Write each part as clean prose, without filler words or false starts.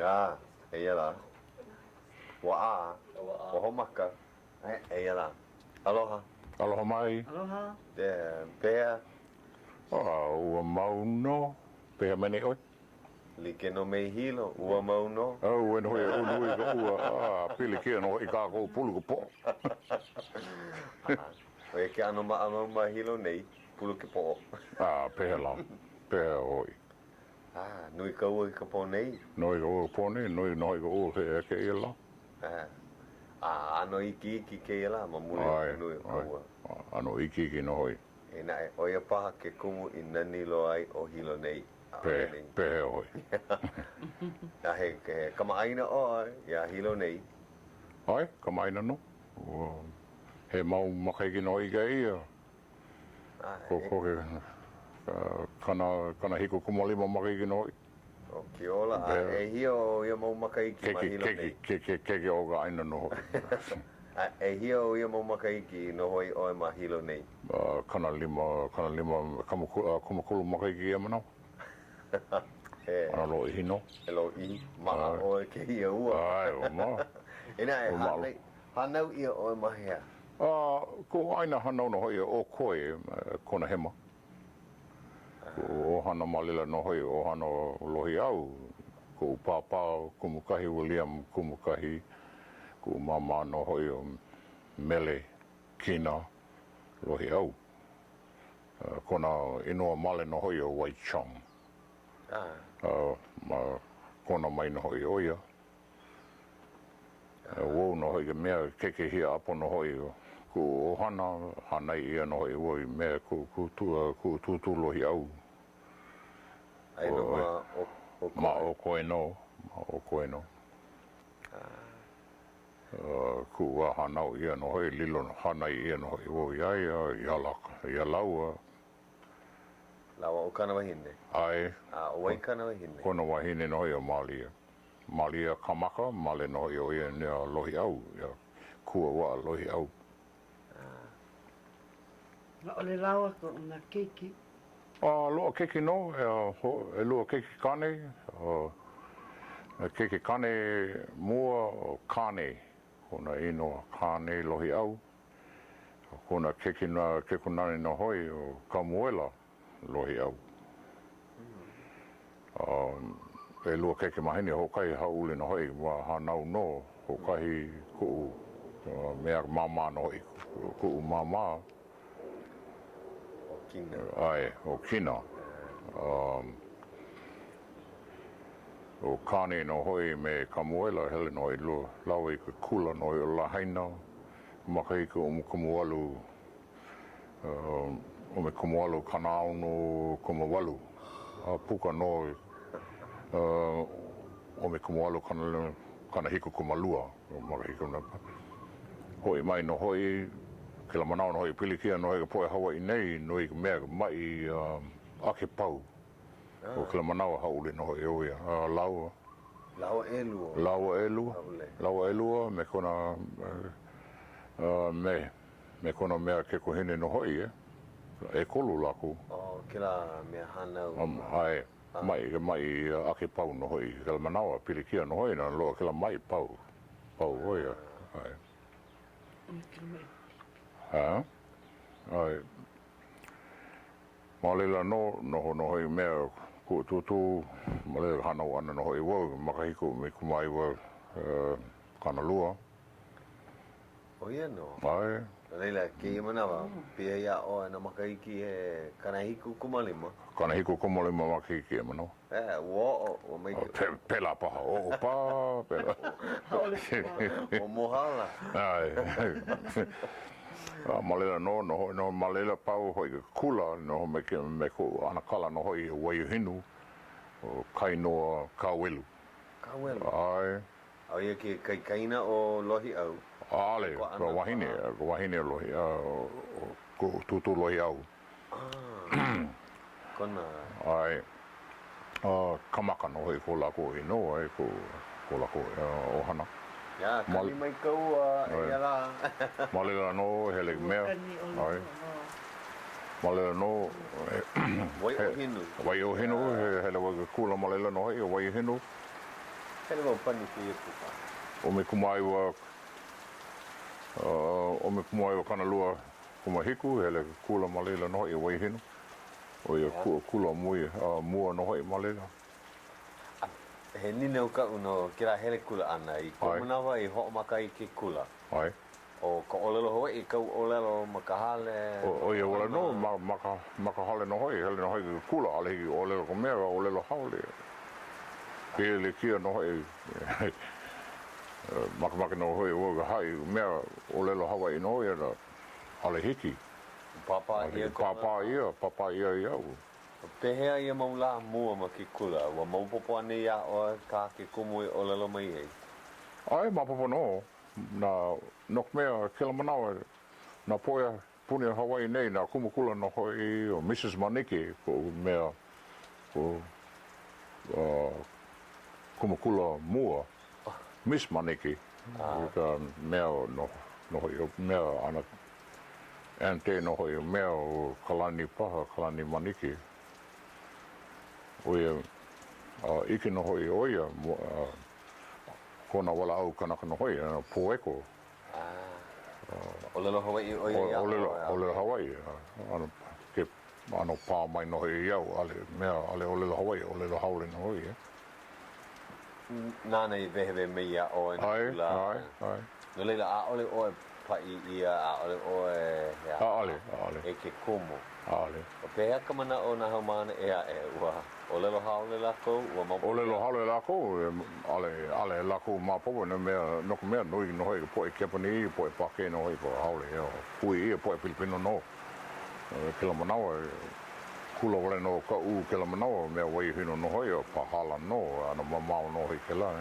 Ah, eia lā. Ua ʻā. Ua hoʻomaka. Eia lā. Aloha. Aloha mai. Aloha. Pehea? Ah, ua mau nō. Pehea mai nei ʻoe? Like nō me Hilo, ua mau nō. Auē nō hoʻi e ʻolu i ka ua, ah, pilikia nō hoʻi kākou pulu ka poʻo. ʻO ia ke ʻano maʻamau ma Hilo nei, pulu ke poʻo. Ah, pehea lā? Pehea hoʻi? Ah, nui ka ua i ka pō nei. Nui ka ua i ka pō nei, nui nō hoʻi ka ua kēia lā. Ah, a ʻano ikiiki kēia lā ma muli o ka nui o ka ua. ʻAno ikiiki nō hoʻi. E naʻe, ʻo ia paha ke kumu i nani loa ai ʻo Hilo nei. ʻAʻole nei. Pehea hoʻi? A he, he kamaʻāina ʻoe iā Hilo nei. ʻAe, kamaʻāina nō. Ua, he mau makahiki nō hoʻi kēia. Kokoke 75 makahiki nō hoʻi. ʻO ke ola, a ʻehia o ia mau makahiki ma Hilo nei? Keiki, keiki o ka ʻāina nō hoʻi. A ʻehia o ia mau makahiki i noho ai ʻoe ma Hilo nei? 50, 50, 30 makahiki ia manawa. He. ʻAno lōʻihi nō. He lōʻihi. Maʻa ʻoe kēia ua. ʻAe, ua maʻa. Inā e hānai, hānau ʻia ʻoe ma hea? A, kuʻu ʻāina hānau nō hoʻi ʻo Koe, Kona Hema. Kuʻu ʻohana ma laila nō hoʻi, ʻohana Lohiʻau, kuʻu pāpā Kumukahi William Kumukahi, kuʻu māmā nō hoʻi ʻo Mele Kina Lohiʻau. Kona inoa male nō hoʻi ʻo Wai Chong. Ma Kona mai nō hoʻi ʻo ia. ʻO wau nō hoʻi ka mea keiki hiaʻapo nō hoʻi o kuʻu ʻohana, hānai ʻia nō hoʻi wau i me kuʻu kuʻu tūtū Lohiʻau. Aia nō ma ʻO Koe? Ma ʻo Koe nō, ma ʻo Koe nō. Kuʻu wā hānau ʻia nō hoʻi, lilo hānai ʻia nō hoʻi wau iā ia, iā lāua. Lāua ʻo kāna wahine? ʻAe. A ʻo wai kāna wahine? Kona wahine nō hoʻi ʻo Mālia. Malia Kamaka, male nō hoʻi ʻo ia iā Lohiʻau, iā Kuawaʻa Lohiʻau. ʻAʻole lawa ko nā keiki. A loaʻa keiki nō, ʻelua keiki kāne, keiki kāne mua ʻo Kāne, kona inoa Kāne Lohiʻau, kona keiki kekonane nō hoʻi ʻo Kamuela. Lohiʻau. ʻElua keikimāhine, hoʻokahi hāʻule nō hoʻi, ua hānau nō hoʻokahi kuʻu mea māmā nō hoʻi, kuʻu māmā. ʻO Kina. ʻAe, ʻo Kina. ʻO Kāne nō hoʻi me Kamuela, hele nō hoʻi lāua i ke kula nō hoʻi o Lahaina, makahiki 18 18 68, a puka nō 1872 makahiki. Hoʻi mai nō hoʻi, kēlā manawa nō hoʻi pilikia nō hoʻi ka poʻe Hawaiʻi nei, nui ka mea, ka maʻi ake pau. ʻO kēlā manawa hāʻule nō hoʻi ʻo ia, a lāua. Lāua ʻelua. Lāua ʻelua. Lāua ʻelua me kona, me. Me kona mea kekohine nō hoʻi, e. ʻEkolu lākou. ʻO kēlā mea hānau. ʻAe, maʻi, maʻi ake pau nō hoʻi i kēlā manawa, pilikia nō hoʻi, loaʻa kēlā maʻi, pau, pau ʻo ia, ʻae. ʻAe, ʻae. Ma laila nō, noho nō hoʻi mea kuʻu tūtū, ma laila hānau ʻana nō hoʻi wau, makahiki 19 20. ʻO ia nō. ʻAe. No laila, kēia manawa, piha iā ʻoe nā makahiki he 75. 75 makahiki ia manawa. E, ua oʻo, ua maikaʻi. Pe, pēlā paha, oʻo pā, pēlā. ʻAʻole paha, ua mohala. ʻAe. A ma laila nō, noho, noho ma laila pau hoʻi ke kula, noho me, me koʻu ʻanakala nō hoʻi o Waiohinu, ʻo Kainoa Kawelu. Kawelu? ʻAe. ʻO ia ke kaikaina o Lohiʻau. ʻAʻole, ka wahine, ka wahine o Lohiʻau, o kuʻu tūtū Lohiʻau. Ah, kona. ʻAe, a Kamaka nō hoʻi ko lākou inoa, e ko, ko lākou ʻohana. Iā, kani mai ka ua, eia lā. Ma laila nō, hele mea. ʻAe. Ma laila nō, he. Waiohinu. Waiohinu, he hele wau i ke kula ma laila nō hoʻi, o Waiohinu. Hele wau pani kēia puka. 19, 19 27, hele kula ma laila nō hoʻi i Waiohinu. ʻO ia kula mua nō hoʻi ma laila. A he nīnau kaʻu no kēlā hele kula ʻana i kou manawa i hoʻomaka ai ke kula. ʻAe. ʻO ka ʻōlelo Hawaiʻi kāu ʻōlelo ma ka hale? ʻO ia wale nō, ma ka, ma ka hale nō hoʻi, hele nō hoʻi i ke kula, ʻaʻole hiki ke ʻōlelo ka mea, ʻōlelo haole. Pilikia nō hoʻi, makemake nō hoʻi wau i haʻi i mea ʻōlelo Hawaiʻi nō ia, ʻaʻole hiki. Pāpā ʻia kona. Pāpā ʻia, pāpā ʻia iaʻu. Pehea ia mau lā mua ma ke kula? Ua maopopo anei iā ʻoe kā ke kumu i ʻōlelo mai ai? ʻAe, maopopo nō. Na, no ka mea, kēlā manawa, nā poʻe puni o Hawaiʻi nei, nā kumu kula nō hoʻi, ʻo Mrs. Maniki koʻu mea, koʻu kumu kula mua, Miss Maniki, ka mea nō hoʻi, o mea ʻana, Aunty nō hoʻi, mea ʻo Kalani paha, Kalani Maniki. ʻO ia, a ʻike nō hoʻi ʻo ia, kona walaʻau kanaka nō hoʻi, poeko. ʻŌlelo Hawaiʻi ʻo ia iā ʻoe? ʻŌlelo Hawaiʻi, ʻano, ke ʻano pā mai nō hoʻi iaʻu, ʻaʻole mea, ʻaʻole ʻōlelo Hawaiʻi, ʻōlelo haole nō hoʻi, eh. Nāna i wehewehe mai iā ʻoe nā kula. ʻAe, ʻae, ʻae. No laila, ʻaʻole ʻoe paʻi ʻia, ʻaʻole ʻoe he aha. ʻAʻole, ʻaʻole. E ke kumu. ʻAʻole. Pehea ka manaʻo o nā haumāna ʻē aʻe? Ua ʻōlelo haole lākou? Ua maopopo. ʻŌlelo haole lākou, ʻaʻole, ʻaʻole lākou maopopo no mea, no ka mea, nui nō hoʻi ka poʻe Kepanī, poʻe Pākē nō hoʻi ka haole, hui ʻia poʻe Pilipino nō. Kēlā manawa, kula wale nō kaʻu kēlā manawa, mea Waiohinu nō hoʻi, ʻo Pāhala nō, ʻano mamao nō hoʻi kēlā, eh.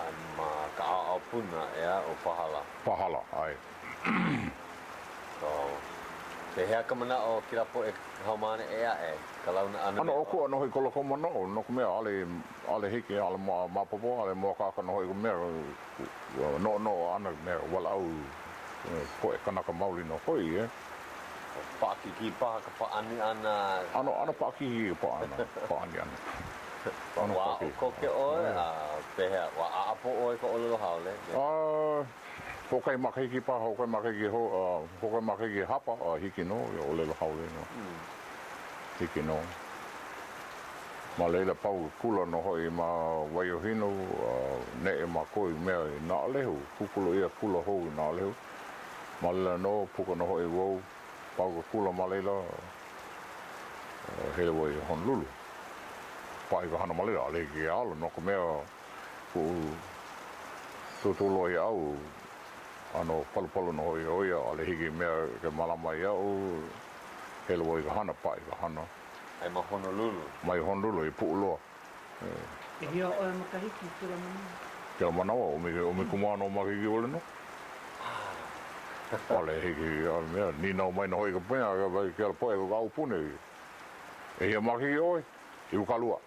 A ma ka ʻaoʻao Puna, ʻeā, ʻo Pāhala. Pāhala, ʻae. So, pehea ka manaʻo o kēlā poʻe haumāna ʻē aʻe, ka launa ʻana me ʻAno ʻokoʻa nō hoʻi ko lākou manaʻo, no ka mea, ʻaʻole, ʻaʻole hiki, ʻaʻole maopopo, ʻaʻole mōakāka nō hoʻi ka mea, ua noʻonoʻo ʻana mea walaʻau poʻe kanaka maoli nō hoʻi, eh. Paʻakikī paha ka pāʻani ʻana. ʻAno, ʻano paʻakikī ka pāʻana, pāʻani ʻana. ʻAno Ua aʻo koke ʻoe, a pehea, ua ʻaʻapo ʻoe i ka ʻōlelo haole? A, hoʻokahi makahiki paha, hoʻokahi makahiki hou, a, hoʻokahi makahiki hapa, a hiki nō ia ʻōlelo haole nō. Hiki nō. Ma laila pau ke kula nō hoʻi ma Waiohinu, a neʻe mākou i mea i Naʻalehu, kūkulu ʻia kula hou i Naʻalehu. Ma laila nō, puka nō hoʻi wau, pau ke kula ma laila, hele wau i Honolulu. Paʻi ka hana ma laila, ʻaʻole hiki ke ala, no ka mea, kuʻu Tūtū Lohiʻau, ʻano palupalu nō hoʻi ʻo ia, ʻaʻole hiki i mea ke mālama iaʻu, hele wau i ka hana, paʻi ka hana. Ai ma Honolulu. Mai Honolulu i Puʻuloa. ʻEhia ʻoe makahiki i kēlā manawa? Kēlā manawa, 16 makahiki wale nō. ʻAʻole hiki, ʻaʻole mea, nīnau mai nō hoʻi ka mea, kēlā poʻe o ka aupuni, ʻEhia makahiki ʻoe? 20.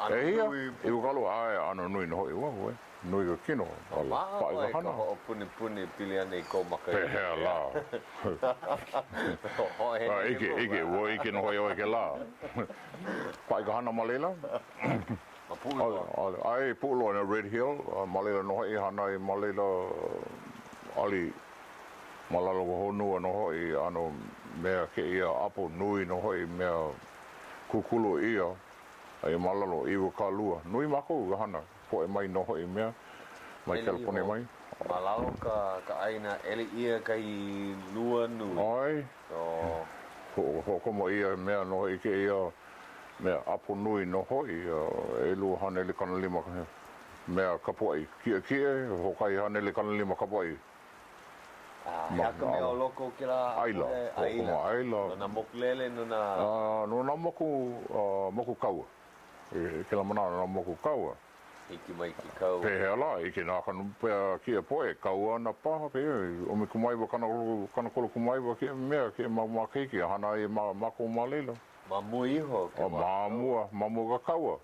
ʻEhia? 20, ʻae, ʻano nui nō hoʻi wau, e. Nui ka kino, ʻaʻole paʻi ka hana. Maʻa ʻoe ka hoʻopunipuni pili ana i kou makahiki. Pehea lā? ʻIke, ʻike, ua ʻike nō hoʻi ʻoe kēlā. Paʻi ka hana ma laila? Ma Puʻuloa. ʻAʻole, ʻae, Puʻuloa, no Red Hill, ma laila nō hoʻi, hana ai ma laila, ʻali ma lalo o ka honua nō hoʻi, ʻano mea kēia ʻapo nui nō hoʻi, mea kūkulu ʻia, aia ma lalo, 20. Nui mākou i ka hana. Poʻe mai nō hoʻi mea, mai Kaleponi mai. Ma lalo ka ka ʻāina, ʻeli ʻia kahi lua nui. ʻAe. Hoʻokomo ʻia mea nō hoʻi kēia mea ʻapo nui nō hoʻi, 250 mea kapuaʻi kiʻekiʻe, 150 kapuaʻi. A he aha ka mea o loko o kēlā ʻaila? ʻAila. ʻAila. No nā mokulele, no nā. No nā moku, moku kaua. I kēlā manawa no nā moku kaua. Hiki mai ke kaua. Pehea lā, ʻike nā ka pea kēia poʻe, kaua ana paha kēia, 19 39 kēia mea, kēia mau makahiki a hana ai ma mākou ma laila. Ma mua iho ke wā. Ma mua, ma mua ka kaua.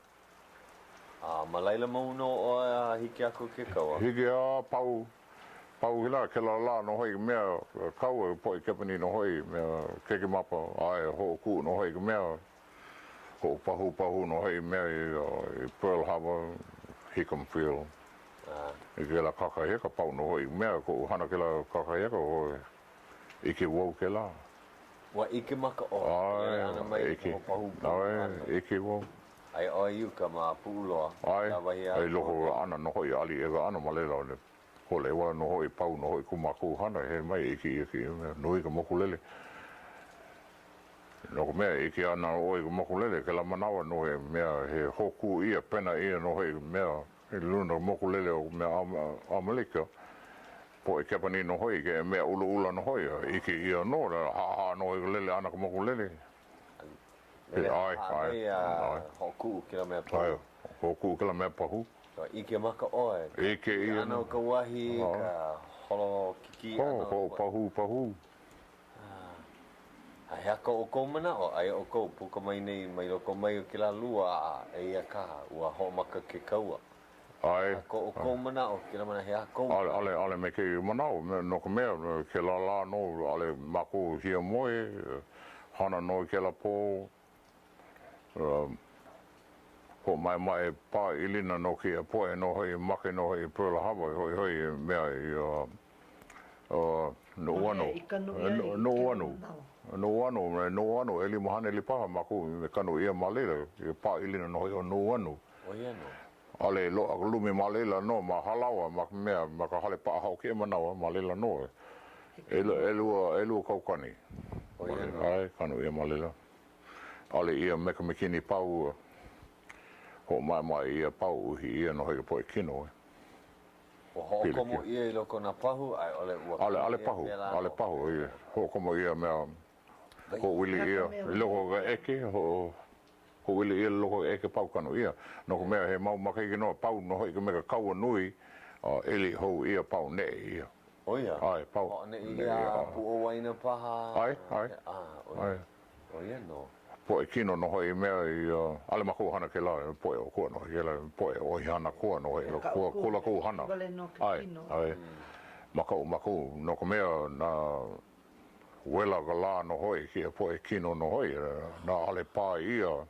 A ma laila mau nō ʻoe a hiki aku ke kaua. Hiki a pau, pau kēlā, kēlā lā nō hoʻi ka mea kaua, poʻe Kepanī nō hoʻi, mea Kekemapa, a e hoʻokuʻu nō hoʻi ka mea. Hoʻopahūpahū nō hoʻi mea i Pearl Harbor, Hickam Field. I kēlā kakahiaka, pau nō hoʻi mea, koʻu hana kēlā kakahiaka, ʻike wau kēlā. Ua ʻike maka ʻoe, ka lele ʻana mai i ka hoʻopahūpahū ʻana. ʻAe, ʻike wau. Aia ʻoe i uka ma Puʻuloa, ʻAe, i loko o ka ʻana nō hoʻi, ʻali ʻia ka ʻana ma laila, hole wale nō hoʻi, pau nō hoʻi ko mākou hana, hele mai, ʻike ʻia kēia mea, nui ka mokulele. No ka mea, ʻike ana ʻoe i ka mokulele, kēlā manawa nō he mea, he hōkū ʻia, pena ʻia nō hoʻi mea i luna o ka mokulele o ka mea ʻAmelika. Poʻe Kepanī nō hoʻi, he mea ʻulaʻula nō hoʻi, a ʻike ʻia nō, haʻahaʻa nō i ka lele ʻana ka mokulele. Lele haʻahaʻa nei a hoʻokuʻu kēlā mea pahū. ʻAe, hoʻokuʻu kēlā mea pahū. Ua ʻike maka ʻoe, ka ʻike ʻana o ka uahi, ka holo kikī ʻana. Hoʻopahū pahū. A he aha ko ʻoukou manaʻo, aia ʻoukou, puka mai nei mai loko mai o kēlā lua, a eia kā, ua hoʻomaka ke kaua. ʻAe. He aha ko ʻoukou manaʻo, kēlā manaʻo, he aha kou manaʻo? ʻAʻole, ʻaʻole me kēia manaʻo, no ka mea, kēlā lā nō, ʻaʻole mākou hiamoe, hana nō i kēlā pō, Hoʻomaʻemaʻe pā ilina no kēia poʻe nō hoʻi make nō hoʻi i Pearl Harbor i hoihoi i mea i Nuʻuanu, Nuʻuanu, Nuʻuanu, Nuʻuanu, 500 paha mākou e kanu ʻia ma laila, i pā ilina nō hoʻi o Nuʻuanu. ʻAʻole i loaʻa ka lumi ma laila nō, ma Halawa, ma ka mea, ma ka hale paʻahao kēia manawa, ma laila nō. ʻElua, 2,000. ʻAe, kanu ʻia ma laila. ʻAʻole ʻia me ka mikini pau, hoʻomaʻemaʻe ʻia pau, uhi ʻia nō hoʻi ka poʻe kino. Ua hoʻokomo ʻia i loko o nā pahu, a i ʻole ua kanu ʻia pēlā nō? ʻAʻole pahu, hoʻokomo ʻia mea, hoʻowili ʻia i loko o ka ʻeke, hoʻowili ʻia i loko o ka ʻeke pau kanu ʻia. No ka mea, he mau makahiki nō, pau nō hoʻi ka me ka kaua nui, a ʻeli hou ʻia, pau neʻe ʻia. ʻO ia? ʻAe, pau. Hoʻoneʻe ʻia, Puʻuwaina paha? ʻAe, ʻae. ʻAe. ʻO ia nō. Poʻe kino nō hoʻi i mea i, ʻaʻole mākou hana kēlā, poʻe ʻokoʻa nō hoʻi kēlā, poʻe ʻoihana koa nō hoʻi, ko, ko lākou hana. ʻAe, ʻae. Makaʻu mākou, no ka mea, na wela ka lā nō hoʻi, kēia poʻe kino nō hoʻi, na ʻaʻole pā ʻia,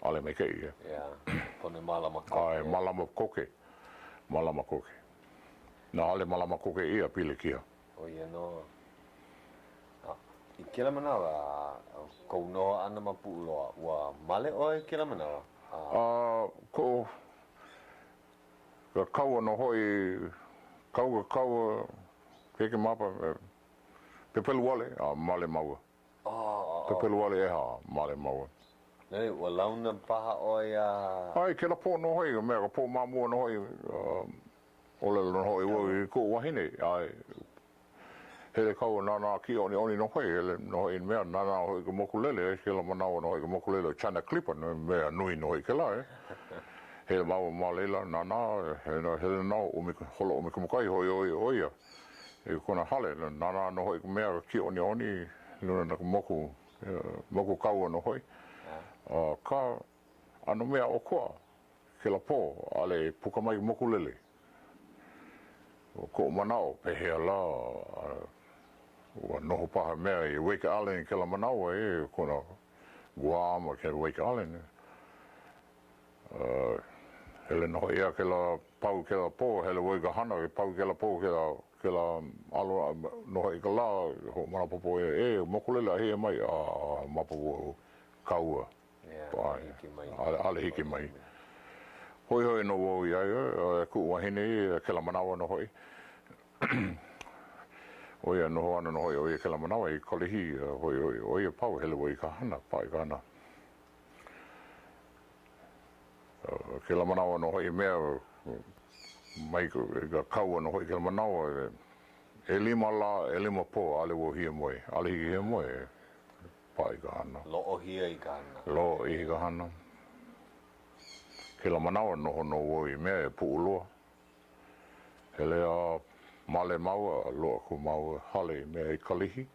ʻaʻole maikaʻi ia. Yeah, pono e mālama koke. ʻAe, mālama koke, mālama koke. Na ʻaʻole mālama koke ʻia, pilikia. ʻO ia nō. A i kēlā manawa, kou noho ʻana ma Puʻuloa, ua male ʻoe i kēlā manawa? A, koʻu, ka kaua nō hoʻi, kau ka kaua, Kekemapa, Pepeluali, a male māua. Pepeluali ʻehā, male māua. Nei, ua launa paha ʻoe iā. ʻAe, kēlā pō nō hoʻi, ka mea, ka pō ma mua nō hoʻi, ʻōlelo nō hoʻi wau i koʻu wahine, ʻae, hele kāua nānā kiʻiʻoniʻoni nō hoʻi, hele nō hoʻi i mea, nānā hoʻi i ka mokulele, i kēlā manawa nō hoʻi ka mokulele o China Clipper, mea nui nō hoʻi kēlā, e. Hele māua ma laila, nānā, hele nō, ʻumi, holo ʻumikūmākahi hoʻi ʻo ia i kona hale, nānā nō hoʻi ka mea kiʻiʻoniʻoni i luna o ka moku, moku kaua nō hoʻi. Akā, ʻano mea ʻokoʻa Kēlā pō, ʻaʻole i puka mai ka mokulele. ʻO koʻu manaʻo, pehea lā, ua noho paha mea i Wake Island i kēlā manawa, e, kona Guam a ke Wake Island. Hele nō hoʻi a kēlā pau kēlā pō, hele wau i ka hana, pau kēlā pō, kēlā, kēlā alo nō hoʻi ka lā, hoʻomanapopo ʻia, e, mokulele a hea mai, a maopopo wau, kaua. ʻAʻole hiki mai. Hoihoi nō wau iā ia, e kuʻu wahine, i kēlā manawa nō hoʻi. ʻO ia, noho ana nō hoʻi ʻo ia kēlā manawa i Kalihi, hoihoi ʻo ia pau, hele wau i ka hana, paʻa i ka hana. Kēlā manawa nō hoʻi mea, mai ka kaua nō hoʻi kēlā manawa, ʻelima lā, ʻelima pō, ʻaʻole wau hiamoe, ʻaʻole hiki hiamoe. Paʻa i ka hana. Loʻohia i ka hana. Loʻohi i ka hana. Kēlā manawa noho nō wau i mea e Puʻuloa. Hele a male māua a loaʻa ko māua hale i mea i Kalihi.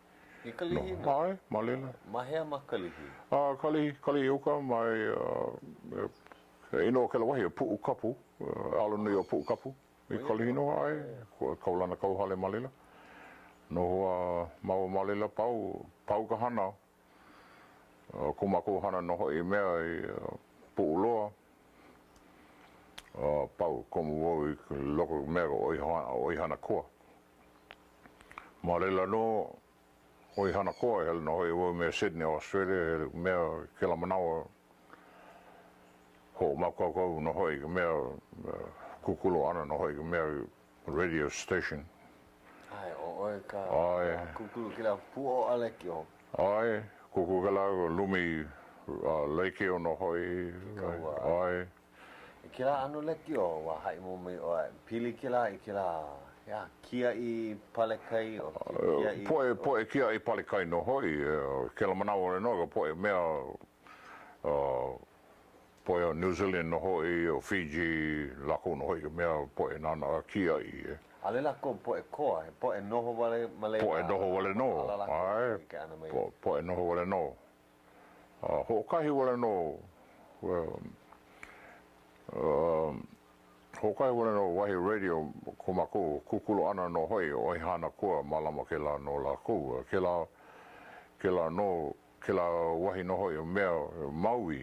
I Kalihi nō? ʻAe, ma laila. Ma hea ma Kalihi? A, Kalihi, Kalihi uka mai, inoa o kēlā wahi ʻo Puʻukapu, alanui o Puʻukapu. I Kalihi nō, ʻae, kaulana kauhale ma laila. Noho a māua ma laila, pau, pau ka hana. Ko mākou hana nō hoʻi i mea i Puʻuloa, pau komo wau i loko o ka mea ʻoihana koa. Ma laila nō, ʻoihana koa, hele nō hoʻi wau me Sydney, Australia, hele ka mea i kēlā manawa, hoʻomākaukau nō hoʻi i ka mea kūkulu ʻana nō hoʻi i ka mea radio station. ʻAe, ʻo ʻoe ka kūkulu kēlā puʻuʻōʻa lekiō. ʻAe, kūkulu kēlā lumi lekiō nō hoʻi. Ke kaua. ʻAe. I kēlā ʻano lekiō, ua haʻi mua mai ʻoe, pili kēlā i kēlā, ʻeā, kiaʻi pale kai, o ke kiaʻi. Poʻe, poʻe kiaʻi pale kai nō hoʻi, kēlā manawa wale nō ka poʻe mea, poʻe o New Zealand nō hoʻi, o Fiji, lākou nō hoʻi ka mea poʻe nāna kiaʻi e. ʻAʻole lākou poʻe koa, he poʻe noho wale ma laila. Poʻe noho wale nō, ʻae, poʻe noho wale nō. A hoʻokahi wale nō, hoʻokahi wale nō wahi radio ko mākou kūkulu ʻana nō hoʻi, ʻoihana koa mālama kēlā no lākou. Kēlā, kēlā nō, kēlā wahi nō hoʻi o mea Maui,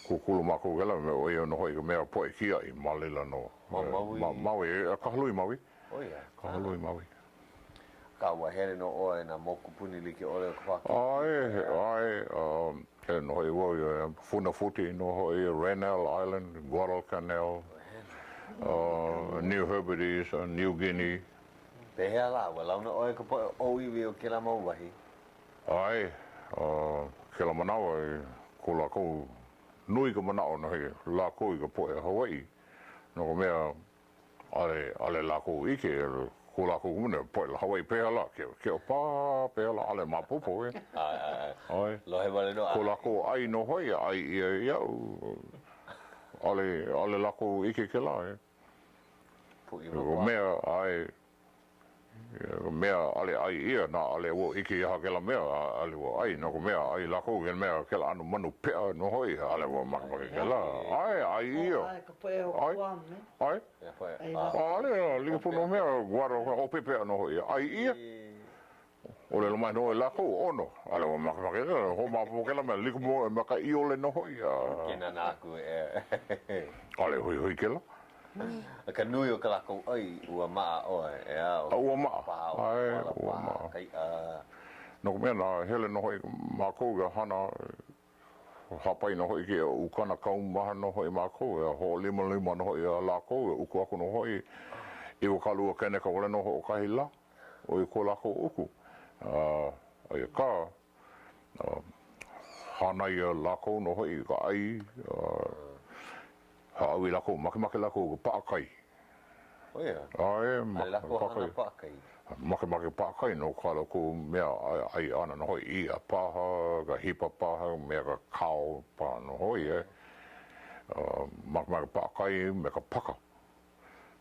kūkulu mākou kēlā mea, ʻo ia nō hoʻi ka mea poʻe kiaʻi ma laila nō. Ma Maui? Ma Maui, Kahului Maui. ʻO ia. Kahului Maui. Akā, ua hele nō ʻoe i nā mokupuni like ʻole o ka Pākīpika. ʻAe, ʻae, hele nō hoʻi wau i Funafuti nō hoʻi, Rennell Island, Guadalcanal, New Hebrides, New Guinea. Pehea lā, ua launa ʻoe i ka poʻe ʻōiwi o kēlā mau wahi? ʻAe, kēlā manawa i ko lākou nui ka manaʻo nō hoʻi lākou i ka poʻe Hawaiʻi, no ka mea, ʻAʻole, ʻaʻole lākou ʻike, ko lākou kumuna, poʻe Hawaiʻi pehea lā, ke, ke pā, pehea lā, ʻaʻole maopopo, e. ʻAe, ʻae, ʻae. ʻAe. Lohe wale nō. Ko lākou ʻai nō hoʻi, ʻai ʻia iaʻu, ʻaʻole, ʻaʻole lākou ʻike kēlā, e. Pūʻiwa paha. Mea, ʻae, mea ʻaʻole ʻai ʻia, na ʻaʻole wau ʻike i aha kēlā mea, ʻaʻole wau ʻai, no ka mea, ʻai lākou i kēlā mea, kēlā ʻano manu peʻa nō hoʻi, ʻaʻole wau makemake kēlā, ʻae, ʻai ʻia. ʻAe, ka poʻe o Guam, e? ʻAe. ʻAʻole, like pū nō mea, guaro, ʻope peʻa nō hoʻi, ʻai ʻia. ʻŌlelo mai nō hoʻi lākou, ʻono, ʻaʻole wau makemake, hoʻomaopopo kēlā mea, like pū me ka ʻiole nō hoʻi. Ke nānā aku e. ʻAʻole hoihoi kēlā. A ka nui o ka lākou ʻai, ua maʻa ʻoe, ʻeā, ʻo ka ua maʻa, paha, ʻo ʻae, ka ua koala paha, maʻa. ka iʻa. No ka mea, na hele nō hoʻi mākou i ka hana, hāpai nō hoʻi kēia ukana kaumaha nō hoʻi mākou, a hoʻolimalima nō hoʻi iā lākou, e uku aku nō hoʻi 20 keneka wale nō hoʻokahi lā, ʻo ia ko lākou uku. A aia kā, hānai iā lākou nō hoʻi i ka ʻai, a hāʻawi lākou, makemake lākou i ka paʻakai. ʻO ia? ʻAe, ʻAʻole lākou hana paʻakai. Makemake paʻakai no kā lākou mea ʻai ʻana nō hoʻi, iʻa paha, ka hipa paha, mea ka kao paha nō hoʻi, e. Makemake paʻakai me ka paka.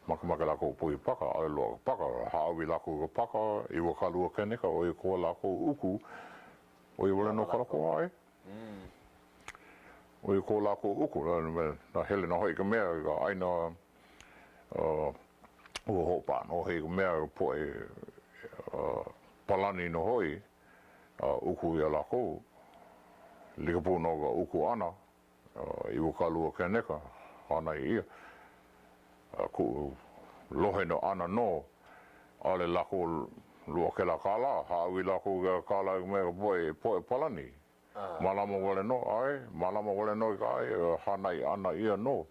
Makemake lākou puhi paka, ʻaʻole loaʻa ka paka, hāʻawi lākou i ka paka, 20 keneka, ʻo ia ko lākou uku, ʻo ia wale nō kā lākou ʻai. ʻO ia ko lākou uku, na hele nō hoʻi ka mea i ka ʻāina, ua hoʻopaʻa nō hoʻi ka mea i ka poʻe Palani nō hoʻi, a uku iā lākou, like pū nō ka uku ʻana. 20 keneka, hānai ʻia. A kuʻu lohe nō ʻana nō, ʻaʻole lākou loaʻa kēlā kālā, hāʻawi lākou i ka kālā i ka poʻe, poʻe Palani. Mālama wale nō, ʻae, mālama wale nō i ka ʻai, hānai ʻana ʻia nō.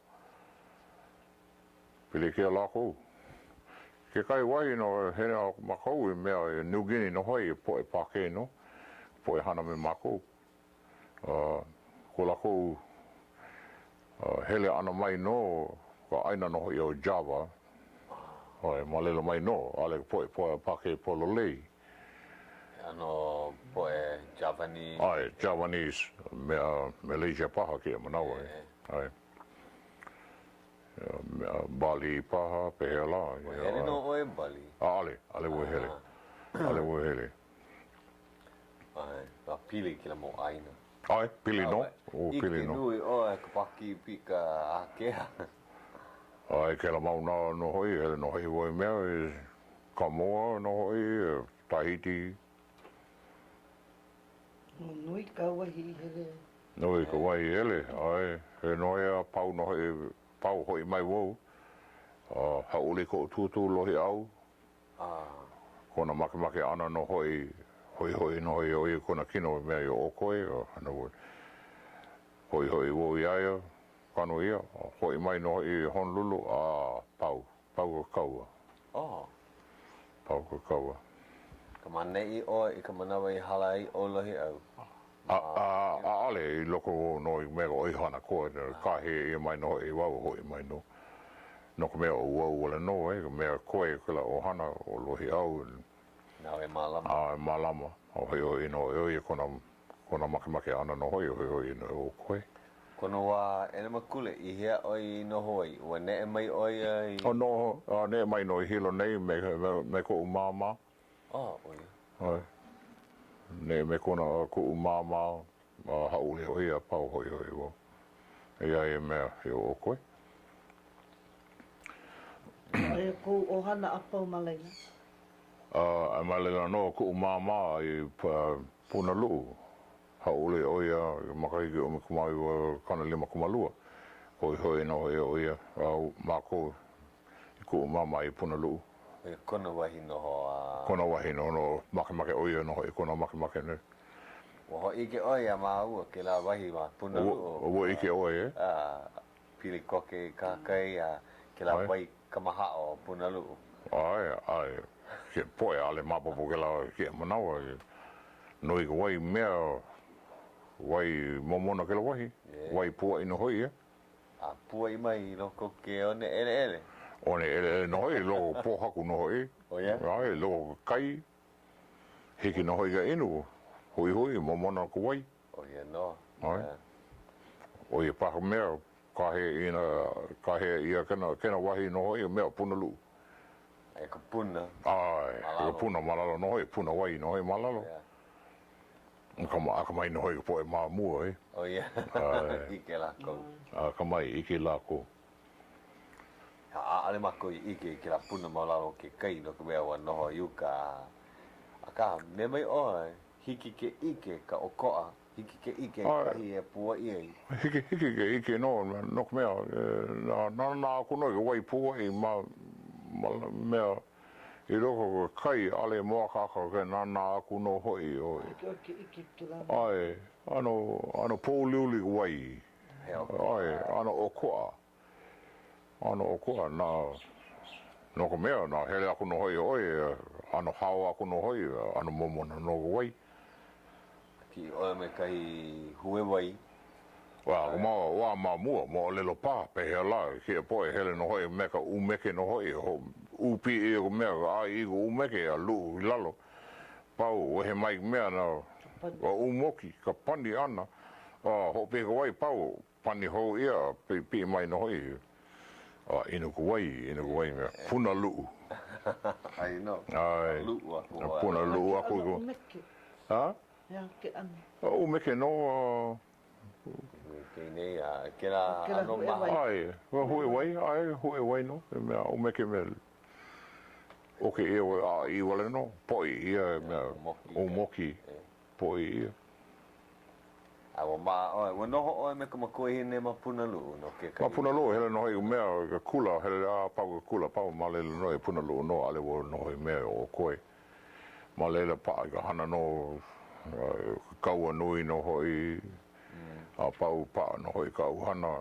Pilikia lākou. Kekahi wahi nō hele a mākou i mea i New Guinea nō hoʻi, poʻe Pākē nō, poʻe hana me mākou. ko lākou hele ʻana mai nō ka ʻāina nō hoʻi o Java, ma laila mai nō, ʻaʻole ka poʻe poʻe Pākē pololei. He ʻano poʻe Javanese. ʻAe, Javanese, mea Malaysia paha kēia manawa, ʻae. Mea Bali paha, pehea lā. Ua hele nō ʻoe Bali? ʻAʻole, ʻaʻole wau hele. ʻAʻole wau hele. ʻAe, a pili kēlā mau ʻāina. ʻAe, pili nō. ʻO pili ʻIke nō. nui ʻoe ka Pākīpika ākea. ʻAe, kēlā mau nā nō hoʻi, hele nō hoʻi wau i mea i Kamoa nō hoʻi, Tahiti. Nui ka wahi i hele. Nui ka wahi i hele, ʻae, he noe a pau nō hoʻi, pau hoʻi mai wau, a hauʻoli koʻu tūtū Lohiʻau, kona makemake ʻana nō hoʻi, hoʻihoʻi nō hoʻi ʻo ia kona kino i mea i ʻOkoe, a hana wau. Hoʻihoʻi wau iā ia, kanu ʻia, hoʻi mai nō hoʻi i Honolulu, a pau, pau ka kaua. Oh. Pau ka kaua. Ka maneʻi ʻoe i ka manawa i hala ai ʻo Lohiʻau. A, a, ʻaʻole, i loko wau nō i mea ʻoihana koa, kāhea ʻia mai nō hoʻi wau, hoʻi mai nō. No ka mea, ʻo wau wale nō, e, ka mea koe o kēlā ʻohana, ʻo Lohiʻau. Nāu e mālama. A, e mālama. A hoʻihoʻi nō ʻo ia kona, kona makemake ʻana nō hoʻi, hoʻihoʻi nō ʻo koe. Kona wā ʻelemakule, i hea ʻoe i noho ai? Ua neʻe mai ʻo ia i. O noho, a neʻe mai nō i Hilo nei me, me, me koʻu māmā. A, ʻo ia. ʻAe. Neʻe me kona, koʻu māmā, a hāʻule ʻo ia, pau hoʻihoʻi wau. Iā ia mea i ʻOkoe. Aia kou ʻohana a pau ma laila? A, ma laila nō koʻu māmā i Punaluʻu. Hāʻule ʻo ia i ka makahiki 1952. Hoʻihoʻi nō hoʻi ʻo ia a mākou i kuʻu māmā i Punaluʻu. ʻO ia kona wahi noho a. Kona wahi noho nō, makemake ʻo ia nō hoʻi kona makemake nei. Ua hōʻike ʻoe iā māua kēlā wahi ma Punaluʻu. Ua ʻike ʻoe, e? A, pili koke i kahakai a kēlā wai kamahaʻo o Punaluʻu. ʻAe, ʻae. Ke poʻe, ʻaʻole maopopo kēlā kēia manawa. Nui ka wai mea, wai momona kēlā wahi, wai puaʻi nō hoʻi, e. A puaʻi mai i loko o ke one ʻeleʻele. One ʻeleʻele nō hoʻi, i loko o ka pōhaku nō hoʻi. ʻO ia? ʻAe, i loko o ka kai, hiki nō hoʻi ka inu, huihui, momona ka wai. ʻO ia nō. ʻAe. ʻO ia paha ka mea, kāhea ʻia, kāhea ʻia kena, kena wahi nō hoʻi, mea Punaluʻu. E ka puna. ʻAe, e ka puna ma lalo nō hoʻi, puna wai nō hoʻi ma lalo. Akamai nō hoʻi ka poʻe ma mua, e. ʻO ia, ʻike lākou. Akamai, ʻike lākou. ʻAʻole mākou i ʻike i kēlā puna ma lalo o ke kai no ka mea ua noho i uka. Akā, mea mai ʻoe, hiki ke ʻike ka ʻokoʻa Hiki ke ʻike i kahi e puaʻi ai. Hiki, hiki ke ʻike nō, no ka mea, nānā aku nō i ka wai puaʻi ma, ma mea, i loko o ke kai, ʻaʻole e mōakāka ke nānā aku nō hoʻi ʻoe. Hiki ʻoe ke ʻike i kēlā mea. ʻAe, ʻano, ʻano pōuliuli ka wai. ʻAe, ʻano ʻokoʻa. ʻAno ʻokoʻa nā, no ka mea, nā hele aku nō hoʻi ʻoe, ʻano hao aku nō hoʻi, ʻano momona nō ka wai. Kiʻi ʻoe me kahi hue wai. Well, ma, wā ma mua, moʻolelo paha, pehea lā, kēia poʻe hele nō hoʻi me ka ʻumeke nō hoʻi, ʻūpī ʻia ka mea, ʻaʻi i ka ʻumeke a luʻu i lalo, pau, wehe mai ka mea, na, ka ʻumoki, ka pani ʻana, a hoʻopiha ka wai, pau, Pani hou ʻia, piʻi mai nō hoʻi, a inu ka wai, inu ka wai mea, puna luʻu. I know. ʻAe. Luʻu aku ʻoe. Puna luʻu aku. He aha ke ʻano ʻumeke? Ha? He aha ke ʻano? ʻUmeke nō. Ke nei, a kēlā ʻano maha. ʻAe, ua huʻe wai, ʻae, huʻe wai nō, he mea ʻumeke mea ʻoki ʻia, ʻaʻi wale nō, poʻi ʻia mea, ʻumoki, poʻi ʻia. A ua maʻa ʻoe. Ua noho ʻoe me ka makuahine ma Punaluʻu no kekahi. Ma Punaluʻu, hele nō hoʻi i mea, i ka kula, hele a pau ke kula, pau ma laila nō, i Punaluʻu nō, ʻaʻole wau noho i mea ʻo koe. Ma laila paʻa i ka hana nō, ka kaua nui nō hoʻi, a pau paʻa nō hoʻi kaʻu hana,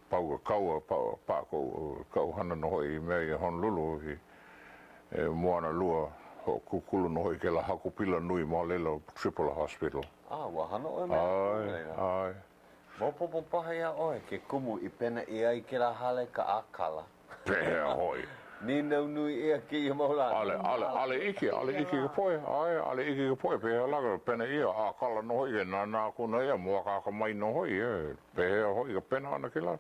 pau ka kaua, paʻa koʻu, kaʻu hana nō hoʻi i mea i Honolulu, i E Moanalua, hoʻokūkulu nō hoʻi kēlā hakupila nui ma laila, Tripler Hospital. A, ua hana ʻoe me ʻAe, ʻae. Maopopo paha iā ʻoe ke kumu i pena ʻia ai kēlā hale ka ʻākala. Pehea hoʻi? Nīnau nui ʻia kēia mau lā. ʻAʻole, ʻaʻole, ʻaʻole ʻike, ʻaʻole ʻike ka poʻe, ʻae, ʻaʻole ʻike ka poʻe, pehea lā ka pena ʻia, ʻākala nō hoʻi ke nānā aku nei a mōakāka mai nō hoʻi, e, pehea hoʻi ka pena ʻana kēlā?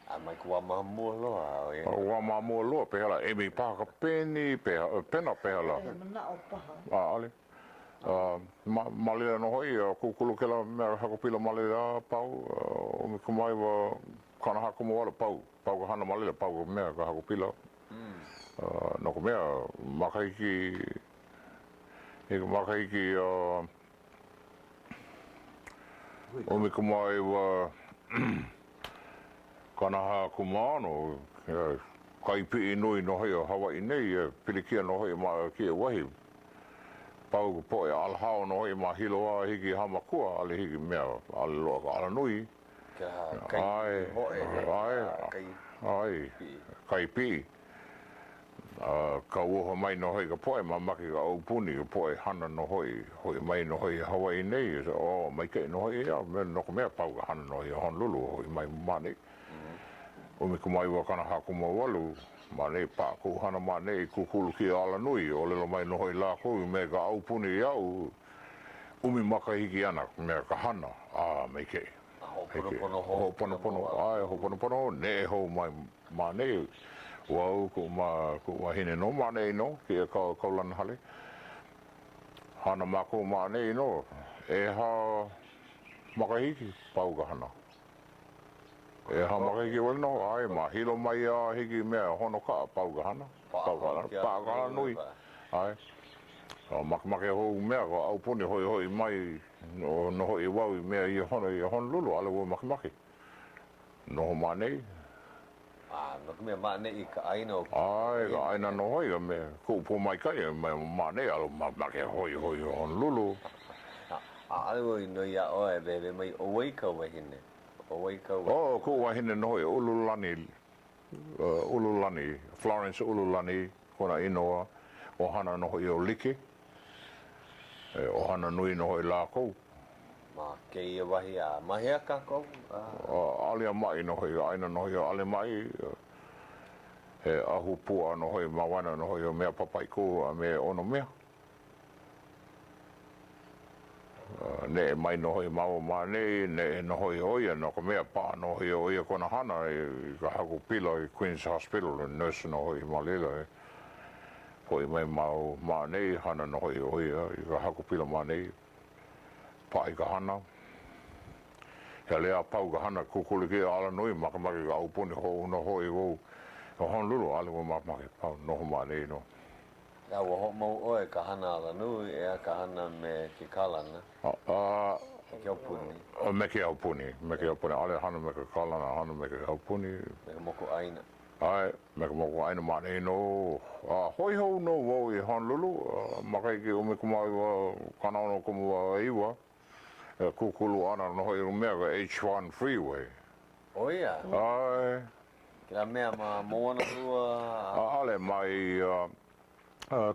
A mai ka wā ma mua loa, ʻo ia. Ka wā ma mua loa, pehea lā, emi paha ka peni, pehea, pena pehea lā? He manaʻo paha. ʻAʻole. Ma, ma laila nō hoʻi, kūkulu kēlā mea hakupila ma laila a pau, 19 44 pau, pau ka hana ma laila, pau ka mea, ka hakupila. No ka mea, makahiki, i ka makahiki. 19 46, kai piʻi nui nō hoʻi o Hawaiʻi nei, e pilikia nō hoʻi ma kēia wahi. Pau ka poʻe alahao nō hoʻi ma Hilo a hiki i Hāmākua, ʻaʻole hiki mea, ʻaʻole loaʻa ka alanui. Kai piʻi hoʻi, kai piʻi. Kai piʻi. A kauoha mai nō hoʻi ka poʻe mamake ka aupuni, ka poʻe hana nō hoʻi, hoʻi mai nō hoʻi i Hawaiʻi nei, oh, maikaʻi nō hoʻi ʻeā, no ka mea, pau ka hana nō i Honolulu, hoʻi mai ma ʻaneʻi. 19 48, ma ʻaneʻi, paʻa koʻu hana ma ʻaneʻi, kūkulu kēia alanui, ʻōlelo mai nō hoʻi lākou me ka aupuni iaʻu, ʻumi makahiki ana mea ka hana, a maikaʻi. A hoʻoponopono hou. Hoʻoponopono, ʻae, hoʻoponopono hou, neʻe hou mai Ma ʻaneʻi, wau, kuʻu ma, kuʻu wahine nō ma ʻaneʻi nō, kēia kaulana hale. Hana mākou ma ʻaneʻi nō, ʻehā makahiki, pau ka hana. ʻEhā makahiki wale nō, ʻae, ma Hilo mai a hiki i mea Honokaʻa, pau ka hana. Pau ka hana, paʻa ka hana nui, ʻae. A makemake hou mea ka aupuni hoʻihoʻi mai nō hoʻi wau i mea i Honolulu, ʻaʻole wau makemake. Noho ma ʻaneʻi. A, no ka mea, ma ʻaneʻi ka ʻāina o. ʻAe, ka ʻāina nō hoʻi, a me koʻu pōmaikaʻi, ma ʻaneʻi, ʻaʻole makemake hoʻihoʻi i Honolulu. A, ʻaʻole wau i noi iā ʻoe e wehewehe mai, ʻo wai kāu wahine? ʻO wai kāu wahine? Oh, kuʻu wahine nō hoʻi, Ululani, Ululani, Florence Ululani kona inoa, ʻohana nō hoʻi ʻo Like. He ʻohana nui nō hoʻi lākou. Ma kēia wahi a ma hea kākou? ʻAliamaʻi nō hoʻi, ʻāina nō hoʻi ʻo ʻAliamaʻi, he ahupuaʻa nō hoʻi ma waena nō hoʻi o mea Papaikou a me Onomea. Neʻe mai nō hoʻi māua ma ʻaneʻi, neʻe nō hoʻi ʻo ia no ka mea, paʻa nō hoʻi ʻo ia kona hana i ka haku pila i Queen's Hospital, nurse nō hoʻi ma laila. Hoʻi mai māua ma ʻaneʻi, hana nō hoʻi ʻo ia i ka haku pila ma ʻaneʻi. Paʻa i ka hana. Hele a pau ka hana, kūkulu kēia alanui, makemake ka aupuni hoʻouna hoʻi wau i Honolulu, ʻaʻole wau makemake, pau, noho ma ʻaneʻi nō. A ua hoʻomau ʻoe ka hana alanui, ʻeā, ka hana me ke kalana, A, me ke aupuni. Me ke aupuni, me ke aupuni, ʻaʻole hana me ke kalana, hana me ke aupuni. Me ka mokuʻāina. ʻAe, me ka mokuʻāina ma ʻaneʻi nō. A hoʻi hou nō wau i Honolulu, makahiki 1969, e kūkulu ana nō hoʻi mea ka H-1 Freeway. ʻO ia? ʻAe. Kēlā mea ma Moanalua? ʻAʻole, mai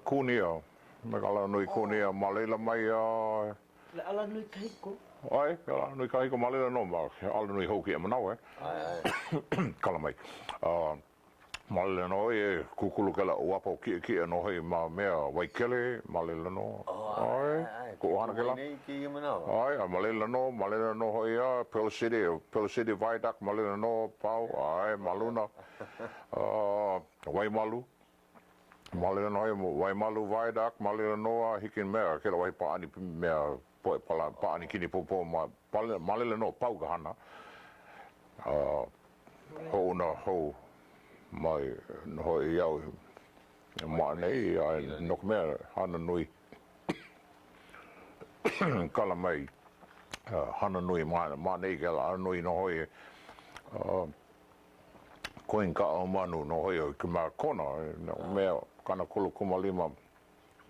Kunia, me ka alanui Kunia, ma laila mai a. Le alanui kahiko. ʻAe, ke alanui kahiko ma laila nō, ma ke alanui hou kēia manawa, e. ʻAe, ʻae. Kala mai. A, ma laila nō e kūkulu kēlā uapo kiʻekiʻe nō hoʻi ma mea Waikele, ma laila nō. Oh, ʻae, ʻae, ʻae. Kuʻu hana kēlā. Nei kēia manawa. ʻAe, a ma laila nō, ma laila nō hoʻi a Pearl City, Pearl City Viaduct, ma laila nō, pau, ʻae, ma luna. A, Waimalu. Ma laila nō hoʻi, Waimalu Viaduct, ma laila nō a hiki mea, kēlā wahi pāʻani mea poʻe pala, pāʻani kinipōpō ma, ma laila nō pau ka hana. A hoʻouna hou mai nō hoʻi iaʻu ma ʻaneʻi, a no ka mea, hana nui, kala mai, hana nui ma ʻaneʻi kēlā alanui nō hoʻi. Queen Kaʻahumanu nō hoʻi o ma Kona, mea 35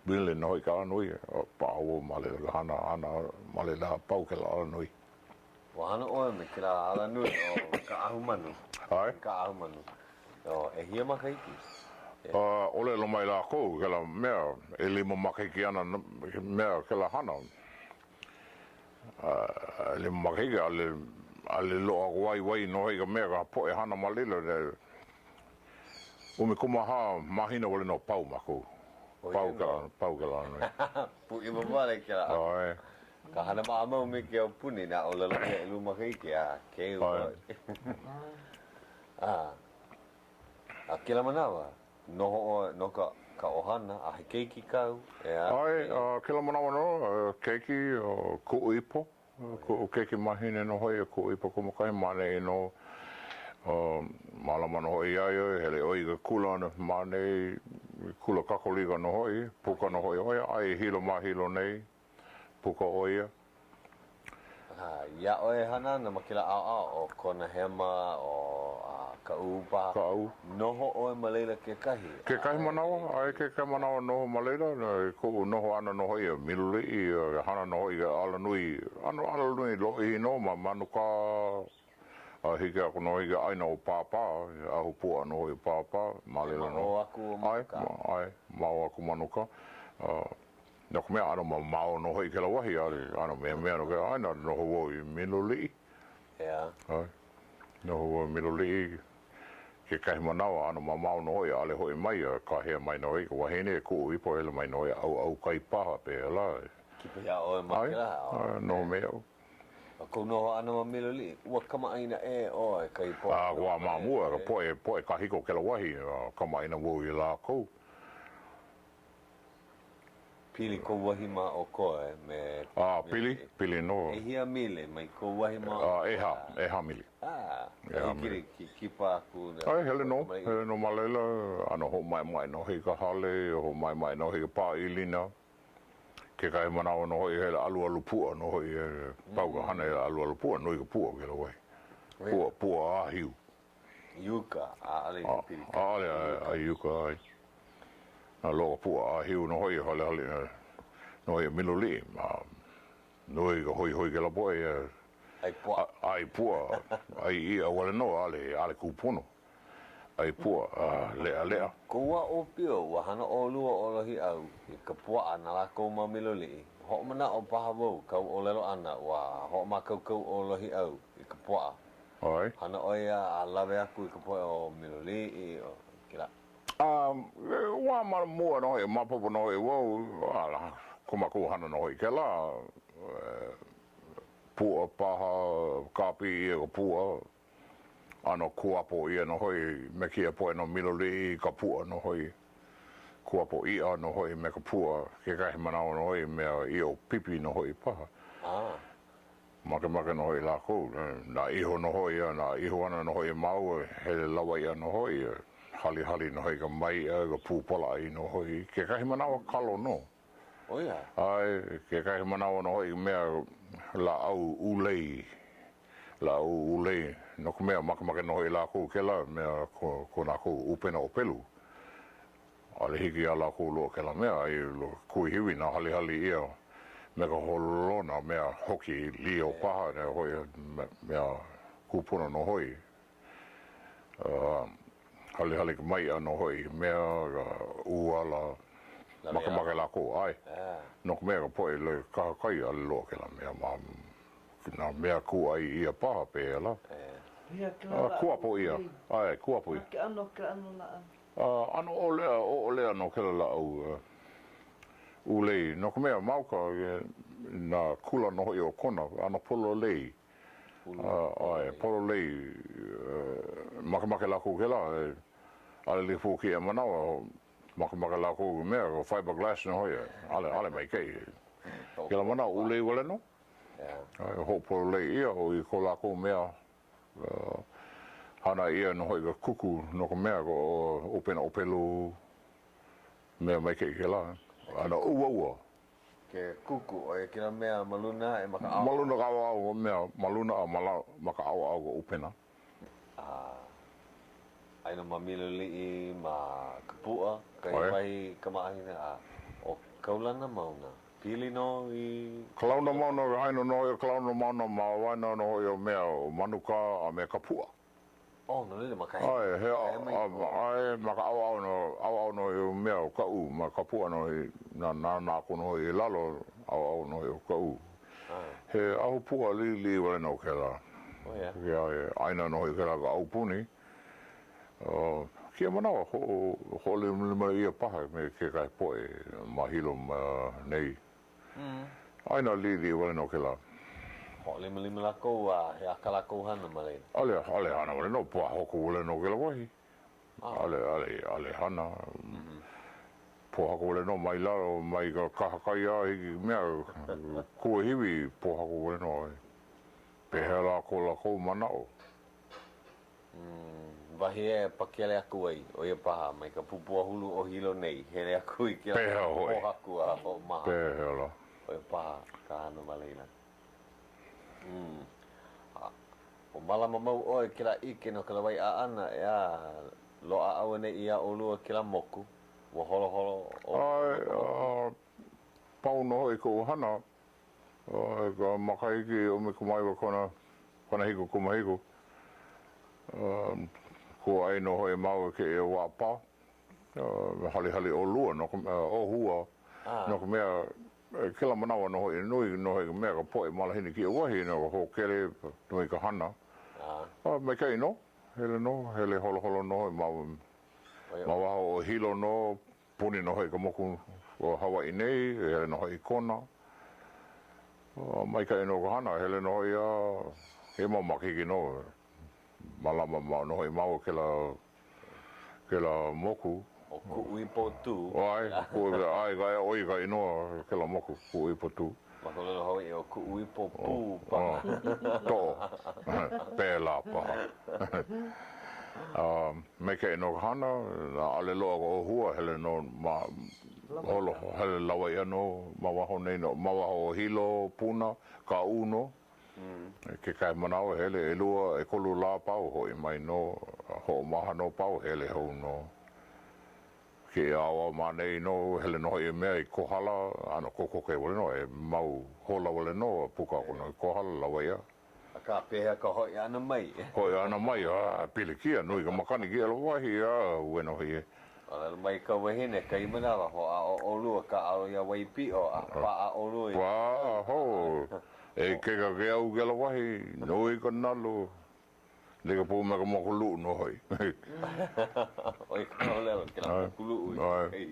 million nō hoʻi ka alanui, paʻa wau ma laila ka hana ʻana ma laila a pau kēlā alanui. Ua hana ʻoe me kēlā alanui ʻo Kaʻahumanu. ʻAe. Kaʻahumanu. ʻO ʻehia makahiki? ʻŌlelo mai lākou kēlā mea, ʻelima makahiki ana mea kēlā hana. ʻElima makahiki, ʻaʻole, ʻaʻole loaʻa ka waiwai nō hoʻi ka mea, ka poʻe hana ma laila, 14 mahina wale nō pau mākou. Pau kēlā, pau kēlā nui. Pūʻiwa wale kēlā. ʻAe. Ka hana maʻamau me ke aupuni, nā ʻōlelo ʻia ʻelua makahiki, a keu hoʻi. A, a kēlā manawa, Noho ʻoe no ka ka ʻohana a he keiki kāu, ʻeā? ʻAe, a kēlā manawa nō, keiki, kuʻu ipo, kuʻu keiki mahine nō hoʻi, kuʻu ipo kumukahi ma ʻaneʻi nō, mālama nō hoʻi iā ia, hele ʻo ia i ke kula ma ʻaneʻi, kula Kakolika nō hoʻi, puka nō hoʻi ʻo ia, aia i Hilo ma Hilo nei, puka ʻo ia. Akā, iā ʻoe e hana ana ma kēlā ʻaoʻao ʻo Kona Hema, ʻo Kaʻū paha, Kaʻū. Noho ʻoe ma laila kekahi? Kekahi manawa, ʻae kekahi manawa noho ma laila, i koʻu noho ʻana nō hoʻi a Miloliʻi, hana nō hoʻi i alanui, ʻano alanui lōʻihi nō ma Manukā, a hiki aku nō i ka ʻāina o Pāpā, ahupuaʻa nō hoʻi o Pāpā, ma laila nō. Ma ʻō aku o Manukā? ʻAe, ʻae, ma ʻō aku Manukā. No ka mea, ʻano mamao nō hoʻi kēlā wahi, ʻano meamea nō kēlā ʻāina, noho wau i Miloliʻi. ʻEā. ʻAe. Noho wau i Miloliʻi, kekahi manawa, ʻano mamao nō hoʻi, ʻaʻole hoʻi mai, a kāhea mai nō hoʻi ka wahine, kuʻu ipo, hele mai nō ia ʻauʻau kai paha, pehea lā. Kipa iā ʻoe ma kēlā ʻae, ʻae, noho me iaʻu. A kou noho ʻana ma Miloliʻi, ua kamaʻāina ʻē ʻoe kahi poʻe. A wā ma mua, ka poʻe, poʻe kahiko o kēlā wahi, a kamaʻāina wau iā lākou. Pili kou wahi ma o Koe me A, pili, pili nō. ʻEhia mile mai kou wahi ma o A, ʻehā, ʻehā mile. A, ʻehā mile. Hiki ke kipa aku. ʻAe, hele nō, hele nō ma laila, ʻano hoʻomaʻemaʻe nō hoʻi i ka hale, hoʻomaʻemaʻe nō hoʻi i ka pā ilina. Kekahi manawa nō hoʻi, hele alualu puʻa nō hoʻi, pau ka hana, hele alualu puʻa, nui ka puʻa o kēlā wahi. Puʻa, puʻa ʻāhiu. I uka, ʻaʻole i ka pili. ʻAʻole, a i uka, ʻae. A loaʻa puʻa ʻāhiu nō hoʻi, halihali nō hoʻi a Miloliʻi, a nui ka hoihoi kēlā poʻe, ʻai puaʻa. ʻai puaʻa, ʻai iʻa wale nō, ʻaʻole, ʻaʻole kūpono. ʻAi puaʻa, a leʻaleʻa. Kou wā ʻōpio, ua hana ʻolua ʻo Lohiʻau i ka puaʻa na lākou ma Miloliʻi. Hoʻomanaʻo paha wau kāu ʻōlelo ʻana, ua hoʻomākaukau ʻo Lohiʻau i ka puaʻa. ʻAe. Hana ʻo ia a lawe aku i ka poʻe o Miloliʻi, o kēlā. A, wā ma mua nō hoʻi, maopopo nō hoʻi wau, a ko mākou hana nō hoʻi kēlā, puaʻa paha, kāpī ʻia ka puaʻa, ʻano kuapo ʻia nō hoʻi me kēia poʻe no Miloliʻi ka puaʻa nō hoʻi, kuapo iʻa nō hoʻi me ka puaʻa, kekahi manawa nō hoʻi mea ʻiʻo pipi nō hoʻi paha. A. Makemake nō hoʻi lākou, nā iho nō hoʻi a nā iho ana nō hoʻi a māua, hele lawaiʻa nō hoʻi, halihali nō hoʻi i ka maiʻa, ka pū palaʻai nō hoʻi, kekahi manawa kalo nō. ʻO ia? ʻAe, kekahi manawa nō hoʻi mea lāʻau ʻūlei, lāʻau ʻūlei, no ka mea, makemake nō hoʻi lākou kēlā mea ko, ko lākou ʻupena ʻōpelu. ʻAʻole hiki iā lākou loa kēlā mea, i kuahiwi nā halihali ʻia me ka holona mea hoki lio paha, mea hoʻi, mea kūpono nō hoʻi. Halihali ka maiʻa nō hoʻi, mea ka ʻuala, makemake lākou, ʻae. No ka mea, ka poʻe le kahakai, ʻaʻole loa kēlā mea ma nā mea kūʻai ʻia paha pehea lā. Kuapo ʻia, ʻae, kuapo ʻia. Ke ʻano, ke ʻano lāʻau. ʻAno ʻoʻoleʻa, ʻoʻoleʻa nō kēlā lāʻau ʻūlei, no ka mea, ma uka nā kula nō hoʻi o Kona, ʻano pololei, ʻae, pololei, makemake lākou kēlā, ʻaʻole like pū kēia manawa, makemake lākou i mea, ka fiberglass nō hoʻi, ʻaʻole, ʻaʻole maikaʻi. Kēlā manawa, ʻūlei wale nō, hoʻopololei ʻia ʻo i ko lākou mea Hana ʻia nō hoʻi ka kuku no ka mea, ʻupena ʻōpelu, mea maikaʻi kēlā, ʻano uaua. Ke kuku, ʻo ia kēlā mea ma luna aʻe ma ka ʻaoʻao. Ma luna ka ʻaoʻao ka mea, ma luna a ma lalo, ma ka ʻaoʻao ka ʻupena. A aia nō ma Miloliʻi, ma Kapuʻa, kahi wahi kamaʻāina, a ʻo Kaulana Mauna. Pili nō i. Kalauna Mauna, aia nō hoʻi ʻo Kalauna Mauna ma waena nō hoʻi o mea o Manukā a me Kapuʻa. Oh, no laila ma ka ʻAe, he ʻae, ma ka ʻaoʻao nō, ʻaoʻao nō hoʻi o mea o Kaʻū, ma Kapuʻa nō hoʻi, nā nānā aku nō hoʻi i lalo, ʻaoʻao nō hoʻi o Kaʻū. He ahupuaʻa liʻiliʻi wale nō kēlā. Oh, yeah. He ʻāina nō hoʻi kēlā ka aupuni. Kēia manawa, hoʻolimalima ʻia paha me kekahi poʻe ma Hilo nei. ʻĀina liʻiliʻi wale nō kēlā. Hoʻolimalima lākou a he aha kā lākou hana ma laila? ʻAʻole, ʻaʻole hana wale nō, pōhaku wale nō kēlā wahi. ʻAʻole, ʻaʻole, ʻaʻole hana. Pōhaku wale nō mai lalo, mai ka kahakai a hiki i mea, kuahiwi, pōhaku wale nō. Pehea lā ko lākou manaʻo? Wahi e pakele aku ai, ʻo ia paha, mai ka pupuahulu o Hilo nei, hele aku i kēlā Pehea hoʻi? pōhaku a hoʻomaha. Pehea lā? ʻO ia paha ka hana ma laila. A ua mālama mau ʻoe i kēlā ʻike no ka lawaiʻa ʻana, ʻeā, loaʻa auaneʻi iā ʻolua kēlā moku, ua holoholo ʻolua ma ka moku. Pau nō hoʻi koʻu hana i ka makahiki 19 kona 77, kūʻai nō hoʻi māua i kēia waʻapā, halihali ʻolua no ka mea, ʻōhua, no ka mea, kēlā manawa nō hoʻi, nui nō hoʻi ka mea, ka poʻe malihini kēia wahi, no ka hōkele, nui ka hana. A maikaʻi nō, hele nō, hele holoholo nō hoʻi ma ma waho o Hilo nō, Puni nō hoʻi ka moku o Hawaiʻi nei, hele nō hoʻi i Kona. Maikaʻi nō ka hana, hele nō hoʻi a he mau makahiki nō. Mālama mau nō hoʻi māua kēlā, kēlā moku. ʻO Kuʻuipo Tū. ʻAe, ʻae, ʻo ia ka inoa kēlā moku, Kuʻuipo Tū. Ma ka ʻōlelo Hawaiʻi, ʻo Kuʻuipo Pū paha. Toʻo. Pēlā paha. Maikaʻi nō ka hana, ʻaʻole loaʻa ka ʻōhua, hele nō ma holo, hele lawaiʻa nō ma waho nei nō, ma waho o Hilo, Puna, Kaʻū nō. Kekahi manawa hele ʻelua, ʻekolu lā pau, hoʻi mai nō, hoʻomaha nō pau, hele hou nō. Kēia ʻaoʻao ma ʻaneʻi nō, hele nō hoʻi mea i Kohala, ʻano kokoke wale nō, he mau hola wale nō a puka aku nō i Kohala, lawaiʻa. Akā, pehea ka hoʻi ʻana mai? Hoʻi ʻana mai, a pilikia, nui ka makani kēia wahi, a uē nō hoʻi e. ʻŌlelo mai ka wahine, kahi manawa, hoʻāʻo ʻolua kāʻalo iā Waipiʻo, a paʻa ʻolua i. Paʻa hou, e ikaika ke au kēlā wahi, nui ka nalu. Like pū me ka moku luʻu nō hoʻi. ʻO ia ka ʻōlelo, kēlā moku luʻu i ke kai.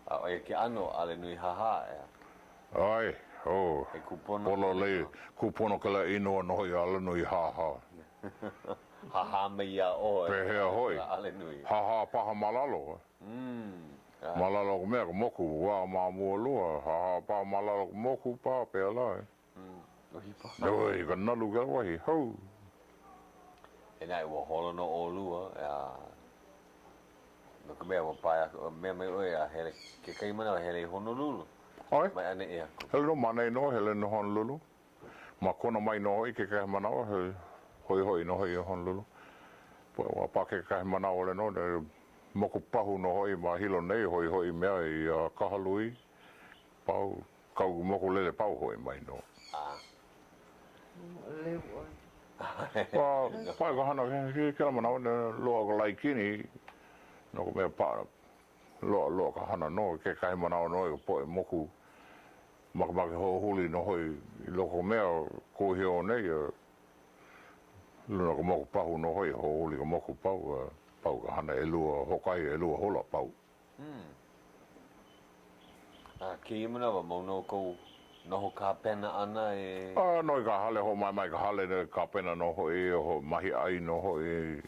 A ʻo ia ke ʻano, ʻaʻole nui hāhā, ʻeā. ʻAe, oh. He kūpono. Pololei, kūpono kēlā inoa nō hoʻi ʻaʻole nui hāhā. Hāhā mai iā ʻoe. Pehea hoʻi? ʻAʻole nui. Hāhā paha ma lalo. Ma lalo o ka mea, ka moku, wā ma mua loa, hāhā paha ma lalo o ka moku paha, pēlā. Nui ka nalu kēlā wahi, hou. E naʻe ua holo nō ʻolua, a no ka mea, ua pae aku, mea mai ʻoe a hele kekahi manawa hele i Honolulu. ʻAe. Mai ʻaneʻi aku. Hele nō ma ʻaneʻi nō, hele no Honolulu. Ma Kona mai nō hoʻi kekahi manawa, he hoihoi nō hoʻi i Honolulu. Ua pā kekahi manawa wale nō, moku pahu nō hoʻi ma Hilo nei, hoihoi mea i Kahalui, pau. Kau mokulele pau hoʻi mai nō. Ua pae ka hana i kēlā manawa, loaʻa ka laikini, no ka mea paʻa, loaʻa, loaʻa ka hana nō. Kekahi manawa nō i ka poʻe moku makemake hoʻohuli nō hoʻi i loko o ka mea kūhiō nei, luna o ka moku pahu nō hoʻi, hoʻohuli ka moku pau, pau ka hana ʻelua, hoʻokahi ʻelua hola pau. Hmm. A kēia manawa, mau nō kou noho kāpena ʻana e. A no i ka hale, hoʻomaemae i ka hale, kāpena nō hoʻi, mahiʻai nō hoʻi,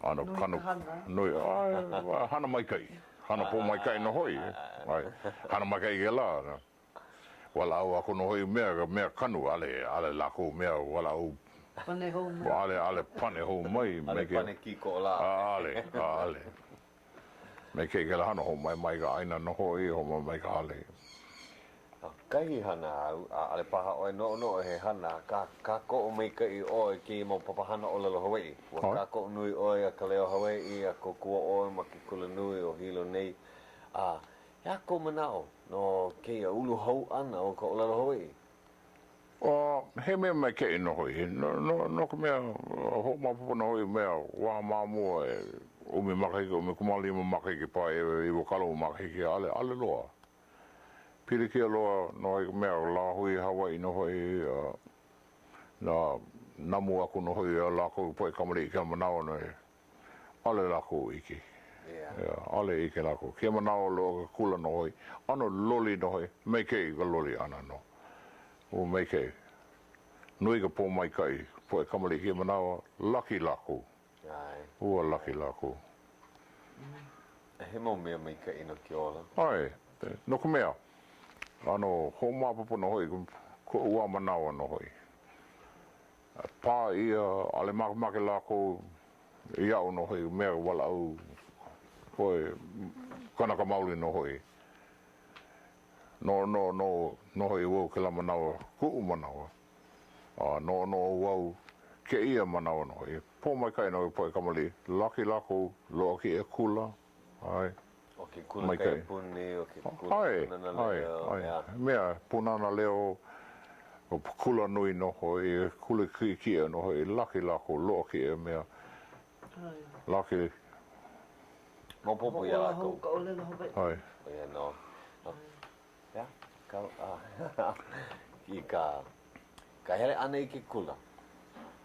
ʻano Nui ka hana. Nui, ʻae, hana maikaʻi. Hana pōmaikaʻi nō hoʻi. ʻAe, hana maikaʻi kēlā. Walaʻau aku nō hoʻi mea, ka mea kanu, ʻaʻole, ʻaʻole lākou mea walaʻau. Pane hou mai. ʻAʻole, ʻaʻole pane hou mai. ʻAʻole pane kīkoʻolā. ʻAʻole, ʻaʻole. Maikaʻi kēlā hana, hoʻomaemae i ka ʻāina nō hoʻi, hoʻomaemae i ka hale. ʻO kahi hana āu, ʻaʻole paha ʻoe noʻonoʻo he hana, akā kākoʻo maikaʻi ʻoe i kēia mau papahana ʻōlelo Hawaiʻi. Ua kākoʻo nui ʻoe iā Ka Leo Hawaiʻi a kōkua ʻoe ma ke kulanui o Hilo nei. A he aha kou manaʻo no kēia ulu hou ʻana o ka ʻōlelo Hawaiʻi? He mea maikaʻi nō hoʻi, no ka mea, hoʻomaopopo nō hoʻi mea, wā ma mua, ʻumi makahiki, 15 makahiki paha, 20 makahiki, ʻaʻole, ʻaʻole loa. Pilikia loa nō i ka mea, lāhui Hawaiʻi nō hoʻi, nā namu aku nō hoʻi a lākou poʻe kamaliʻi i kēlā manawa nō e. ʻAʻole lākou ʻike. ʻAʻole ʻike lākou. Kēia manawa loaʻa ke kula nō hoʻi, ʻano loli nō hoʻi, maikaʻi ka loli ʻana nō. Ua maikaʻi. Nui ka pōmaikaʻi, poʻe kamaliʻi kēia manawa, laki lākou. Ua laki lākou. He mau mea maikaʻi no ke ola. ʻAe, no ka mea, ʻano hoʻomaopopo nō hoʻi koʻu wā manawa nō hoʻi. Pā ʻia, ʻaʻole makemake lākou iaʻu nō hoʻi, mea walaʻau poʻe kanaka maoli nō hoʻi. Noʻonoʻo nō hoʻi wau kēlā manawa, kuʻu manawa. A noʻonoʻo wau kēia manawa nō hoʻi, pōmaikaʻi nō i ka poʻe kamaliʻi, laki lākou, loaʻa kēia kula, ʻae. ʻO ke kula kaiapuni, ʻo ke kula Pūnana Leo, ʻeā. Mea, Pūnana Leo, ʻo kula nui nō hoʻi, kula kiʻekiʻe nō hoʻi, laki lākou, loaʻa kēia mea, laki. Maopopo iā lākou. Hoʻōla hou ka ʻōlelo Hawaiʻi. ʻAe. ʻO ia nō. ʻEā, kau, i ka, ka hele ʻana i ke kula,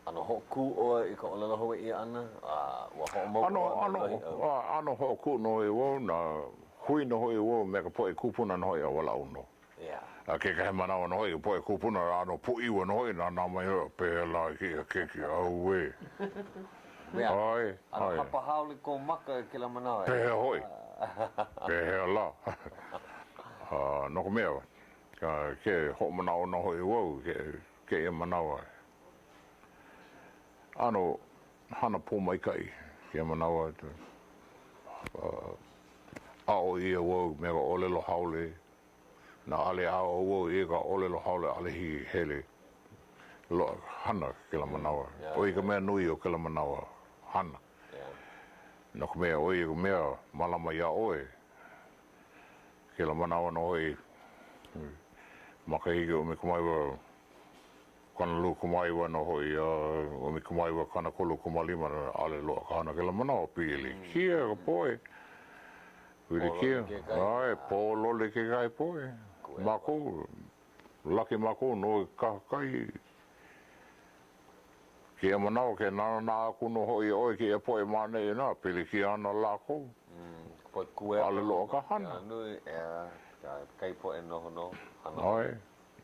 ʻano hoʻokū ʻoe i ka ʻōlelo Hawaiʻi ʻana, a ua hoʻomau ʻoe me Lohiʻau? ʻAno hoʻokū nō hoʻi wau, na hui nō hoʻi wau me ka poʻe kūpuna nō hoʻi a walaʻau nō. A kekahi manawa nō hoʻi ka poʻe kūpuna ʻano pūʻiwa nō hoʻi nānā mai hoʻi, pehea lā i kēia keiki, auē. Mea, ʻano hapa haole kō maka i kēlā manawa. Pehea hoʻi? Pehea lā? No ka mea, ke hoʻomanaʻo nō hoʻi wau i kēia manawa, ʻano hana pōmaikaʻi kēia manawa, aʻo ʻia wau me ka ʻōlelo haole, Inā ʻaʻole aʻo wau i ka ʻōlelo haole ʻaʻole hiki ke hele loaʻa ka hana kēlā manawa. ʻO ia ka mea nui o kēlā manawa, hana. No ka mea, ʻo ia ka mea mālama iā ʻoe. Kēlā manawa nō hoʻi, makahiki 19 89 nō hoʻi, a 1935, ʻaʻole loaʻa ka hana kēlā manawa, pilikia ka poʻe. Pilikia, ʻae, pōloli kekahi poʻe. Mākou, laki mākou noho i kahakai. Kēia manawa ke nānā aku nō hoʻi ʻoe i kēia poʻe ma ʻaneʻi nā, pilikia ana lākou. ʻAʻole loaʻa ka hana. ʻAe,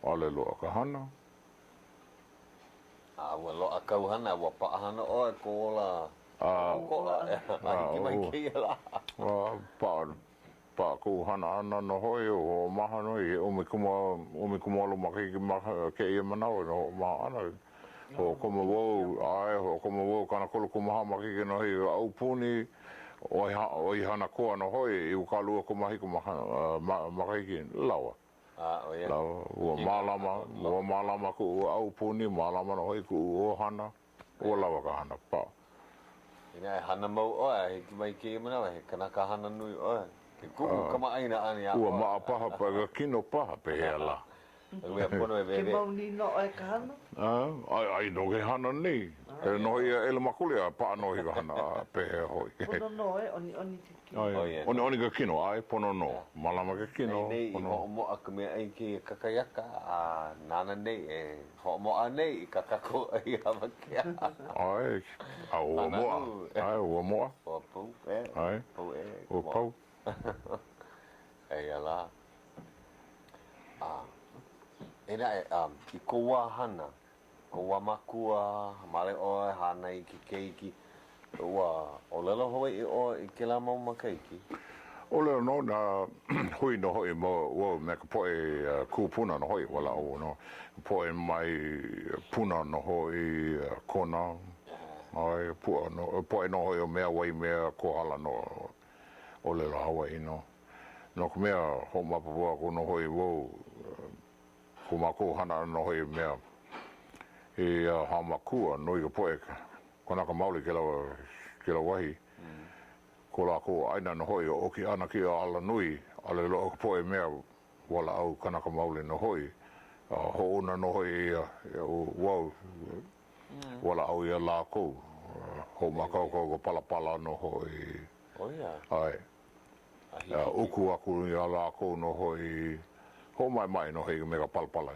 ʻaʻole loaʻa ka hana. A ua loaʻa kāu hana, ua paʻahana ʻoe kou ola ʻokoʻa a hiki mai kēia lā. A paʻa, paʻa koʻu hana ʻana nō hoʻi, ua hoʻomaha nō i he 18 makahiki ma kēia manawa i hoʻomaha ʻana. Hoʻokomo wau, ʻae, hoʻokomo wau 34 makahiki nō hoʻi i ka aupuni, ʻoihana koa nō hoʻi, 27 makahiki, lawa. Ua mālama, ua mālama kuʻu aupuni, mālama nō hoʻi kuʻu ʻohana, ua lawa ka hana, paʻa. Inā e hana mau ʻoe a hiki mai kēia manawa, he kanaka hana nui ʻoe. Ke kuʻu kamaʻāina ʻana iā ʻoe. Ua maʻa paha, ka kino paha, pehea lā? Ke mau nei nō ʻoe ka hana? Aia nō ke hana nei. Hele nō hoʻi ia ʻelemakule a paʻa nō i ka hana, a pehea hoʻi. Pono nō e ʻoniʻoni ke kino. ʻOniʻoni ke kino, ʻae, pono nō. Mālama ke kino, Nei nei i hoʻomoʻa ka meaʻai i kēia kakahiaka, a nāna nei e hoʻomoʻa nei i kā kākou ʻai awakea. ʻAe, a ua moʻa. ʻAe, ua moʻa. Ua pau ʻē. ʻAe, Pau ʻē. Ua pau. Eia lā. A, e naʻe, i kou wā hana, kou wā makua, male ʻoe, hānai i ke keiki, ua ʻōlelo Hawaiʻi ʻoe i kēlā mau makahiki? ʻŌlelo nō, na hui nō hoʻi wau me ka poʻe kūpuna nō hoʻi, walaʻau nō, ka poʻe mai Puna nō hoʻi, Kona, ʻae, puʻa nō, poʻe nō hoʻi o mea Waimea, Kohala nō, ʻōlelo Hawaiʻi nō. No ka mea, hoʻomaopopo aku nō hoʻi wau, ko mākou hana ʻana nō hoʻi mea i Hāmākua, nui ka poʻe Kanaka Maoli kēlā, kēlā wahi, ko lākou ʻāina nō hoʻi, ʻoki ʻana kēia alanui, ʻaʻole loaʻa ka poʻe mea walaʻau Kanaka Maoli nō hoʻi, a hoʻouna nō hoʻi ia wau, walaʻau iā lākou, hoʻomākaukau ka palapala nō hoʻi. ʻAe. Uku aku iā lākou nō hoʻi, hoʻomaʻemaʻe nō hoʻi me ka palapala,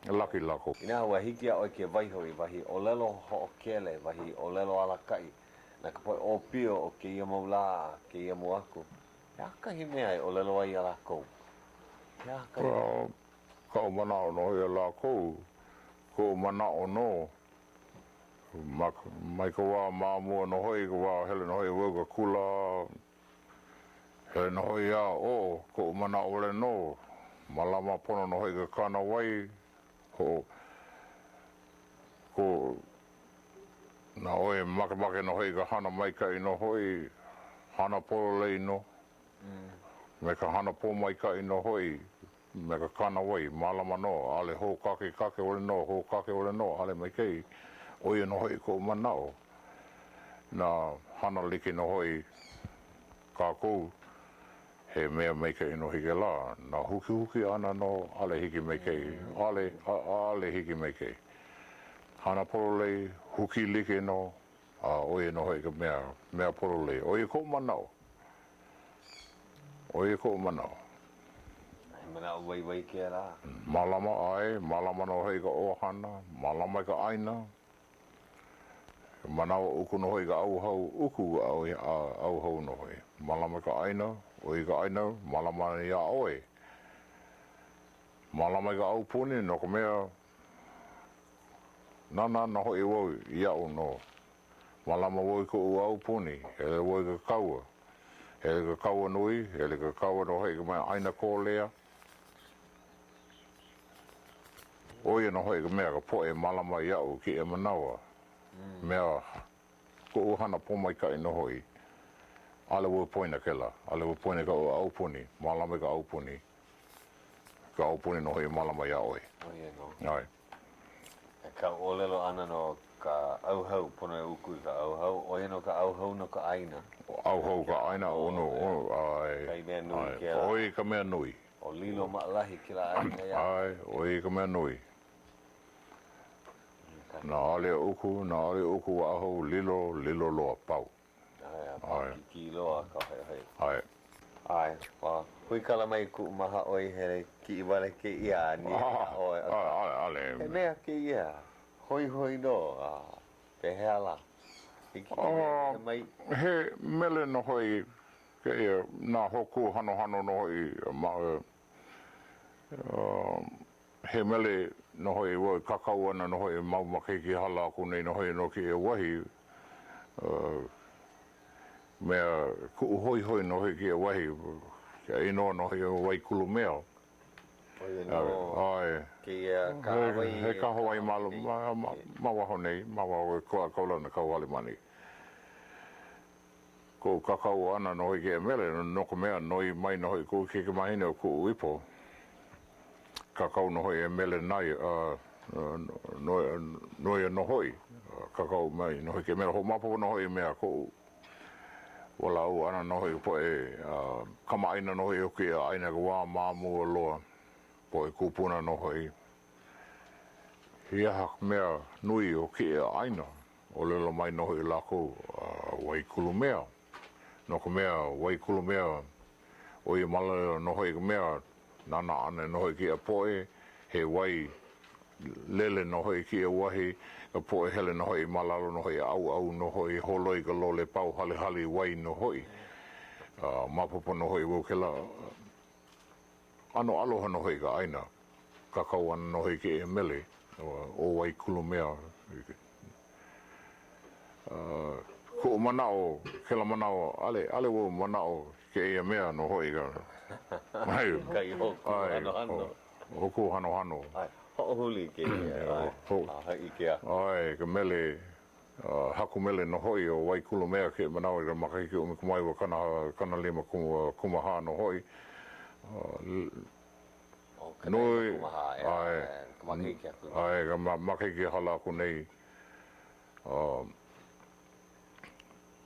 laki lākou. Inā ua hiki iā ʻoe ke waiho i wahi ʻōlelo hoʻokele, wahi ʻōlelo alakaʻi na ka poʻe ʻōpio o kēia mau lā a kēia mua aku, he aha kahi mea e ʻōlelo ai iā lākou? He aha kahi mea? Kaʻu manaʻo nō iā lākou, koʻu manaʻo nō, Mai ka wā ma mua nō hoʻi, ka wā hele nō hoʻi wau i ke kula, hele nō hoʻi a ʻo koʻu manaʻo wale nō, mālama pono nō hoʻi i ke kānāwai, hoʻo, ko, nā ʻoe makemake nō hoʻi i ka hana maikaʻi nō hoʻi, hana pololei nō, me ka hana pōmaikaʻi nō hoʻi. me ka kānāwai, mālama nō, ʻaʻole hoʻokākekake wale nō, hoʻokāke wale nō, ʻaʻole maikaʻi. ʻO ia nō hoʻi koʻu manaʻo. Nā hana like nō hoʻi kākou, he mea maikaʻi nō hoʻi kēlā. Nā hukihuki ʻana nō, ʻaʻole hiki maikaʻi, ʻaʻole, ʻaʻole hiki maikaʻi. Hana pololei, huki like nō, a ʻo ia nō hoʻi ka mea, mea pololei. ʻO ia koʻu manaʻo. ʻO ia koʻu manaʻo. He manaʻo waiwai kēlā. Mālama, ʻae, mālama nō hoʻi i ka ʻohana, mālama i ka ʻāina. He manawa uku nō hoʻi ka ʻauhau, uku ka ʻauhau nō hoʻi. Mālama i ka ʻāina, ʻo ia ka ʻāina, mālama ana iā ʻoe. Mālama i ka aupuni no ka mea, nānā nō hoʻi wau iaʻu nō. Mālama wau i koʻu aupuni, hele wau i ke kaua. Hele i ke kaua nui, hele i ke kaua nō hoʻi i ka mea ʻāina Kōlea. ʻO ia nō hoʻi ka mea ka poʻe mālama iaʻu i kēia manawa. Mea koʻu hana pōmaikaʻi nō hoʻi. ʻAʻole wau poina kēlā. ʻAʻole wau poina i kaʻu aupuni, mālama i ka aupuni. Ka aupuni nō hoʻi e mālama iā ʻoe. ʻO ia nō. ʻAe. E ka ʻōlelo ʻana no ka ʻauhau, pono e uku i ka ʻauhau, ʻo ia nō ka ʻauhau no ka ʻāina. ʻAuhau ka ʻāina, ʻo no, ʻae. Kai mea nui kēlā. ʻO ia ka mea nui. ʻO lilo maʻalahi kēlā ʻāina iā. ʻAe, ʻo ia ka mea nui. Na ʻaʻole uku, na ʻaʻole uku ʻauhau, lilo, lilo loa, pau. ʻAe, a paʻakikī loa ka hoihoi. ʻAe. ʻAe, ua huikala mai kuʻu mahaʻoi he kiʻi wale kēia a nīnau iā ʻoe, akā, ʻAʻole. He mea kēia hoihoi nō, a pehea lā? Hiki ke wehewehe mai? He mele nō hoʻi kēia, nā hōkū hanohano nō hoʻi ma He mele nō hoʻi wau e kākau ana nō hoʻi mau makahiki hala aku nei nō hoʻi no kēia wahi mea kuʻu hoihoi nō hoʻi kēia wahi, ka inoa nō hoʻi ʻo Waikulumea. ʻO ia nō kēia kahawai. He kahawai ma waho nei, ma waho o Kaulana Kauhale ma nei. Koʻu kākau ʻana nō hoʻi kēia mele, no ka mea, noi mai nō hoʻi kuʻu kaikamahine o kuʻu ipo, kākau nō hoʻi e mele na ia, no ia nō hoʻi, kākau mai nō hoʻi kēia mele, hoʻomaopopo nō hoʻi mea koʻu walaʻau ʻana nō hoʻi ka poʻe kamaʻāina nō hoʻi o kēia ʻāina i ka wā ma mua loa, poʻe kūpuna nō hoʻi. He aha ka mea nui o kēia ʻāina? ʻŌlelo mai nō hoʻi lākou, Waikulumea, no ka mea, Waikulumea, ʻo ia ma laila nō hoʻi ka mea, nānā ana nō hoʻi kēia poʻe, he wai lele nō hoʻi kēia wahi, ka poʻe hele nō hoʻi ma lalo nō hoʻi, ʻauʻau nō hoʻi, holoi ka lole, pau halihali wai nō hoʻi. Maopopo nō hoʻi wau kēlā. ʻAno aloha nō hoʻi ka ʻāina, kākau ana nō hoʻi kēia mele ʻo Waikulumea. Koʻu manaʻo, kēlā manawa, ʻaʻole, ʻaʻole wau manaʻo kēia mea nō hoʻi ka Kai hōkū hanohano. Hōkū hanohano. ʻAe, hoʻohuli kēia, ʻae, a hōʻike aku. ʻAe, ka mele Haku mele nō hoʻi ʻo Waikulumea kēia manawa i ka makahiki 19 50 kumahā nō hoʻi. Nui, ʻae, ʻae, ka makahiki hala aku nei.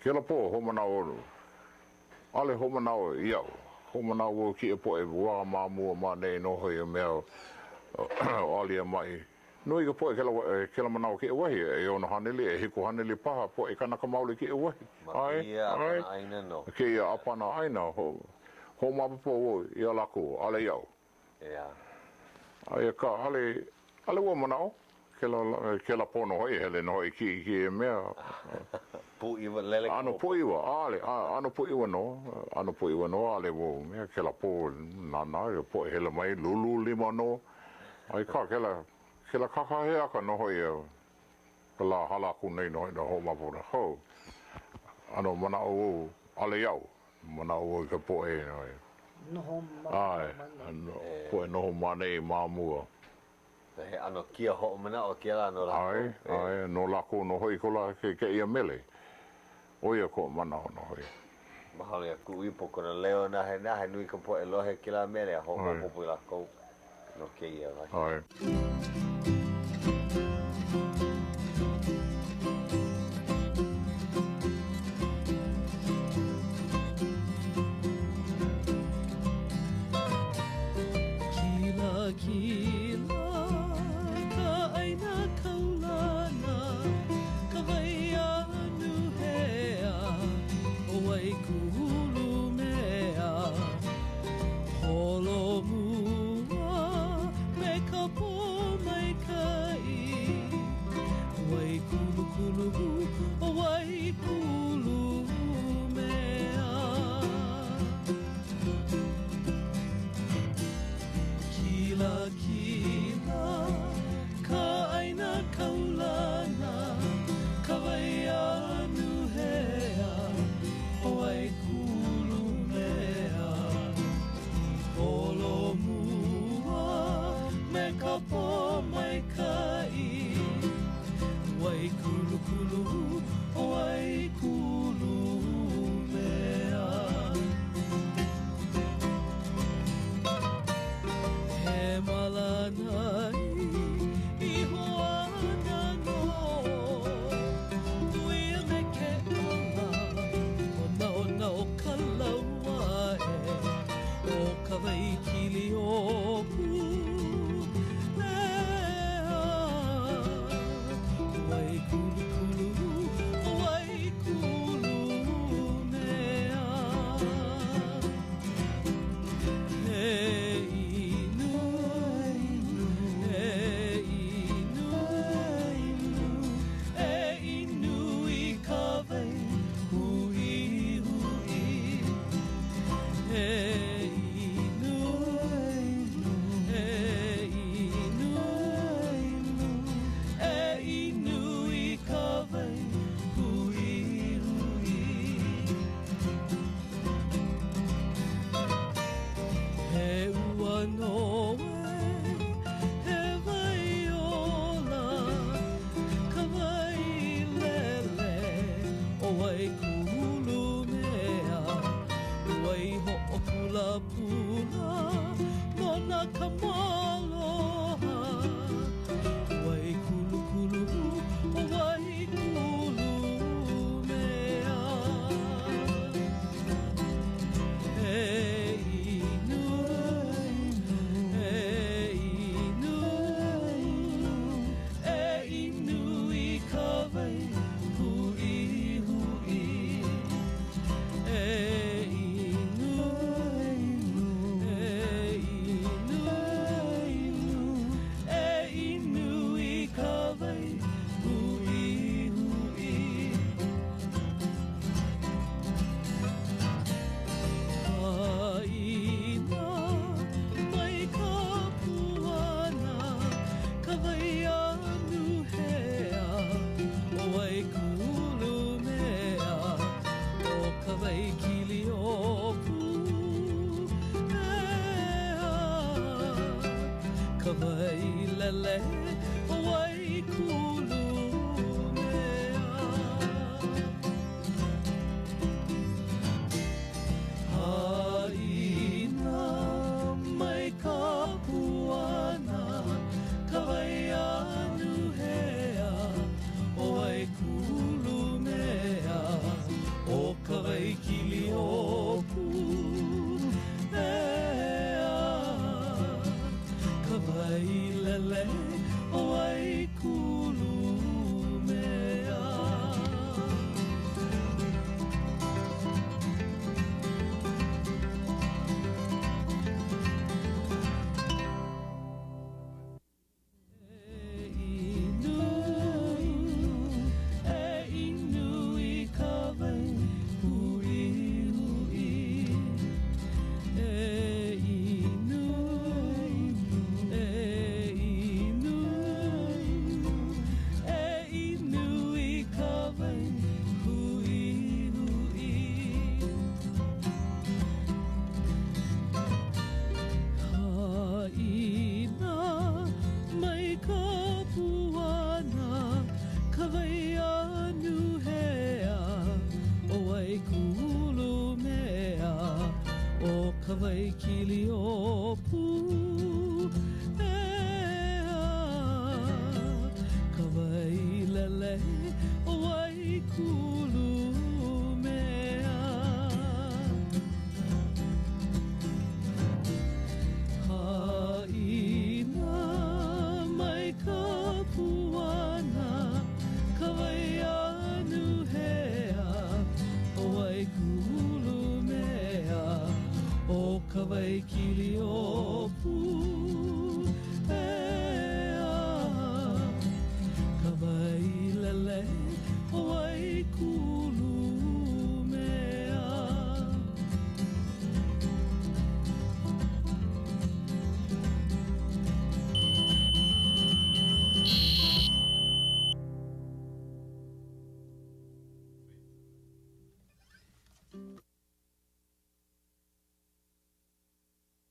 Kēlā pō, hoʻomanaʻo, ʻaʻole hoʻomanaʻo iaʻu, hoʻomanaʻo wau i kēia poʻe wā ma mua ma ʻaneʻi nō hoʻi i mea ʻo Alia maʻi. Nui ka poʻe kēlā manawa kēia wahi, ʻeono haneli, ʻehiku haneli paha poʻe kanaka maoli kēia wahi. Ma kēia ʻāpana ʻāina nō. Kēia ʻāpana ʻāina, hoʻomaopopo wau iā lākou, ʻaʻole iaʻu. ʻEā. Aia kā, ʻaʻole, ʻaʻole wau manaʻo, kēlā, kēlā pō nō hoʻi, hele nō hoʻi kiʻi i kēia mea. Pūʻiwa, lele ʻAno pūʻiwa, ʻaʻole, ʻano pūʻiwa nō, ʻano pūʻiwa nō, ʻaʻole wau mea, kēlā pō, nānā, ka poʻe hele mai, lūlū lima nō. Ai kā kēlā, kēlā kakahiaka nō hoʻi a ka lā hala aku nei nō hoʻi no hoʻomaopopo nei, ho, ʻano manaʻo wau, ʻaʻole iaʻu, manaʻo wau i ka poʻe, Noho ma ʻae, poʻe noho ma ʻaneʻi ma mua. He ʻano kia hoʻomanaʻo kēlā no lākou. ʻAe, ʻae, no lākou nō hoʻi ko lā kēia mele. ʻO ia koʻu manaʻo nō hoʻi. Mahalo iā Kuʻuipo kona leo nahenahe, nui ka poʻe lohe kēlā mele a hoʻomaopopo i lākou no kēia wahi. ʻAe.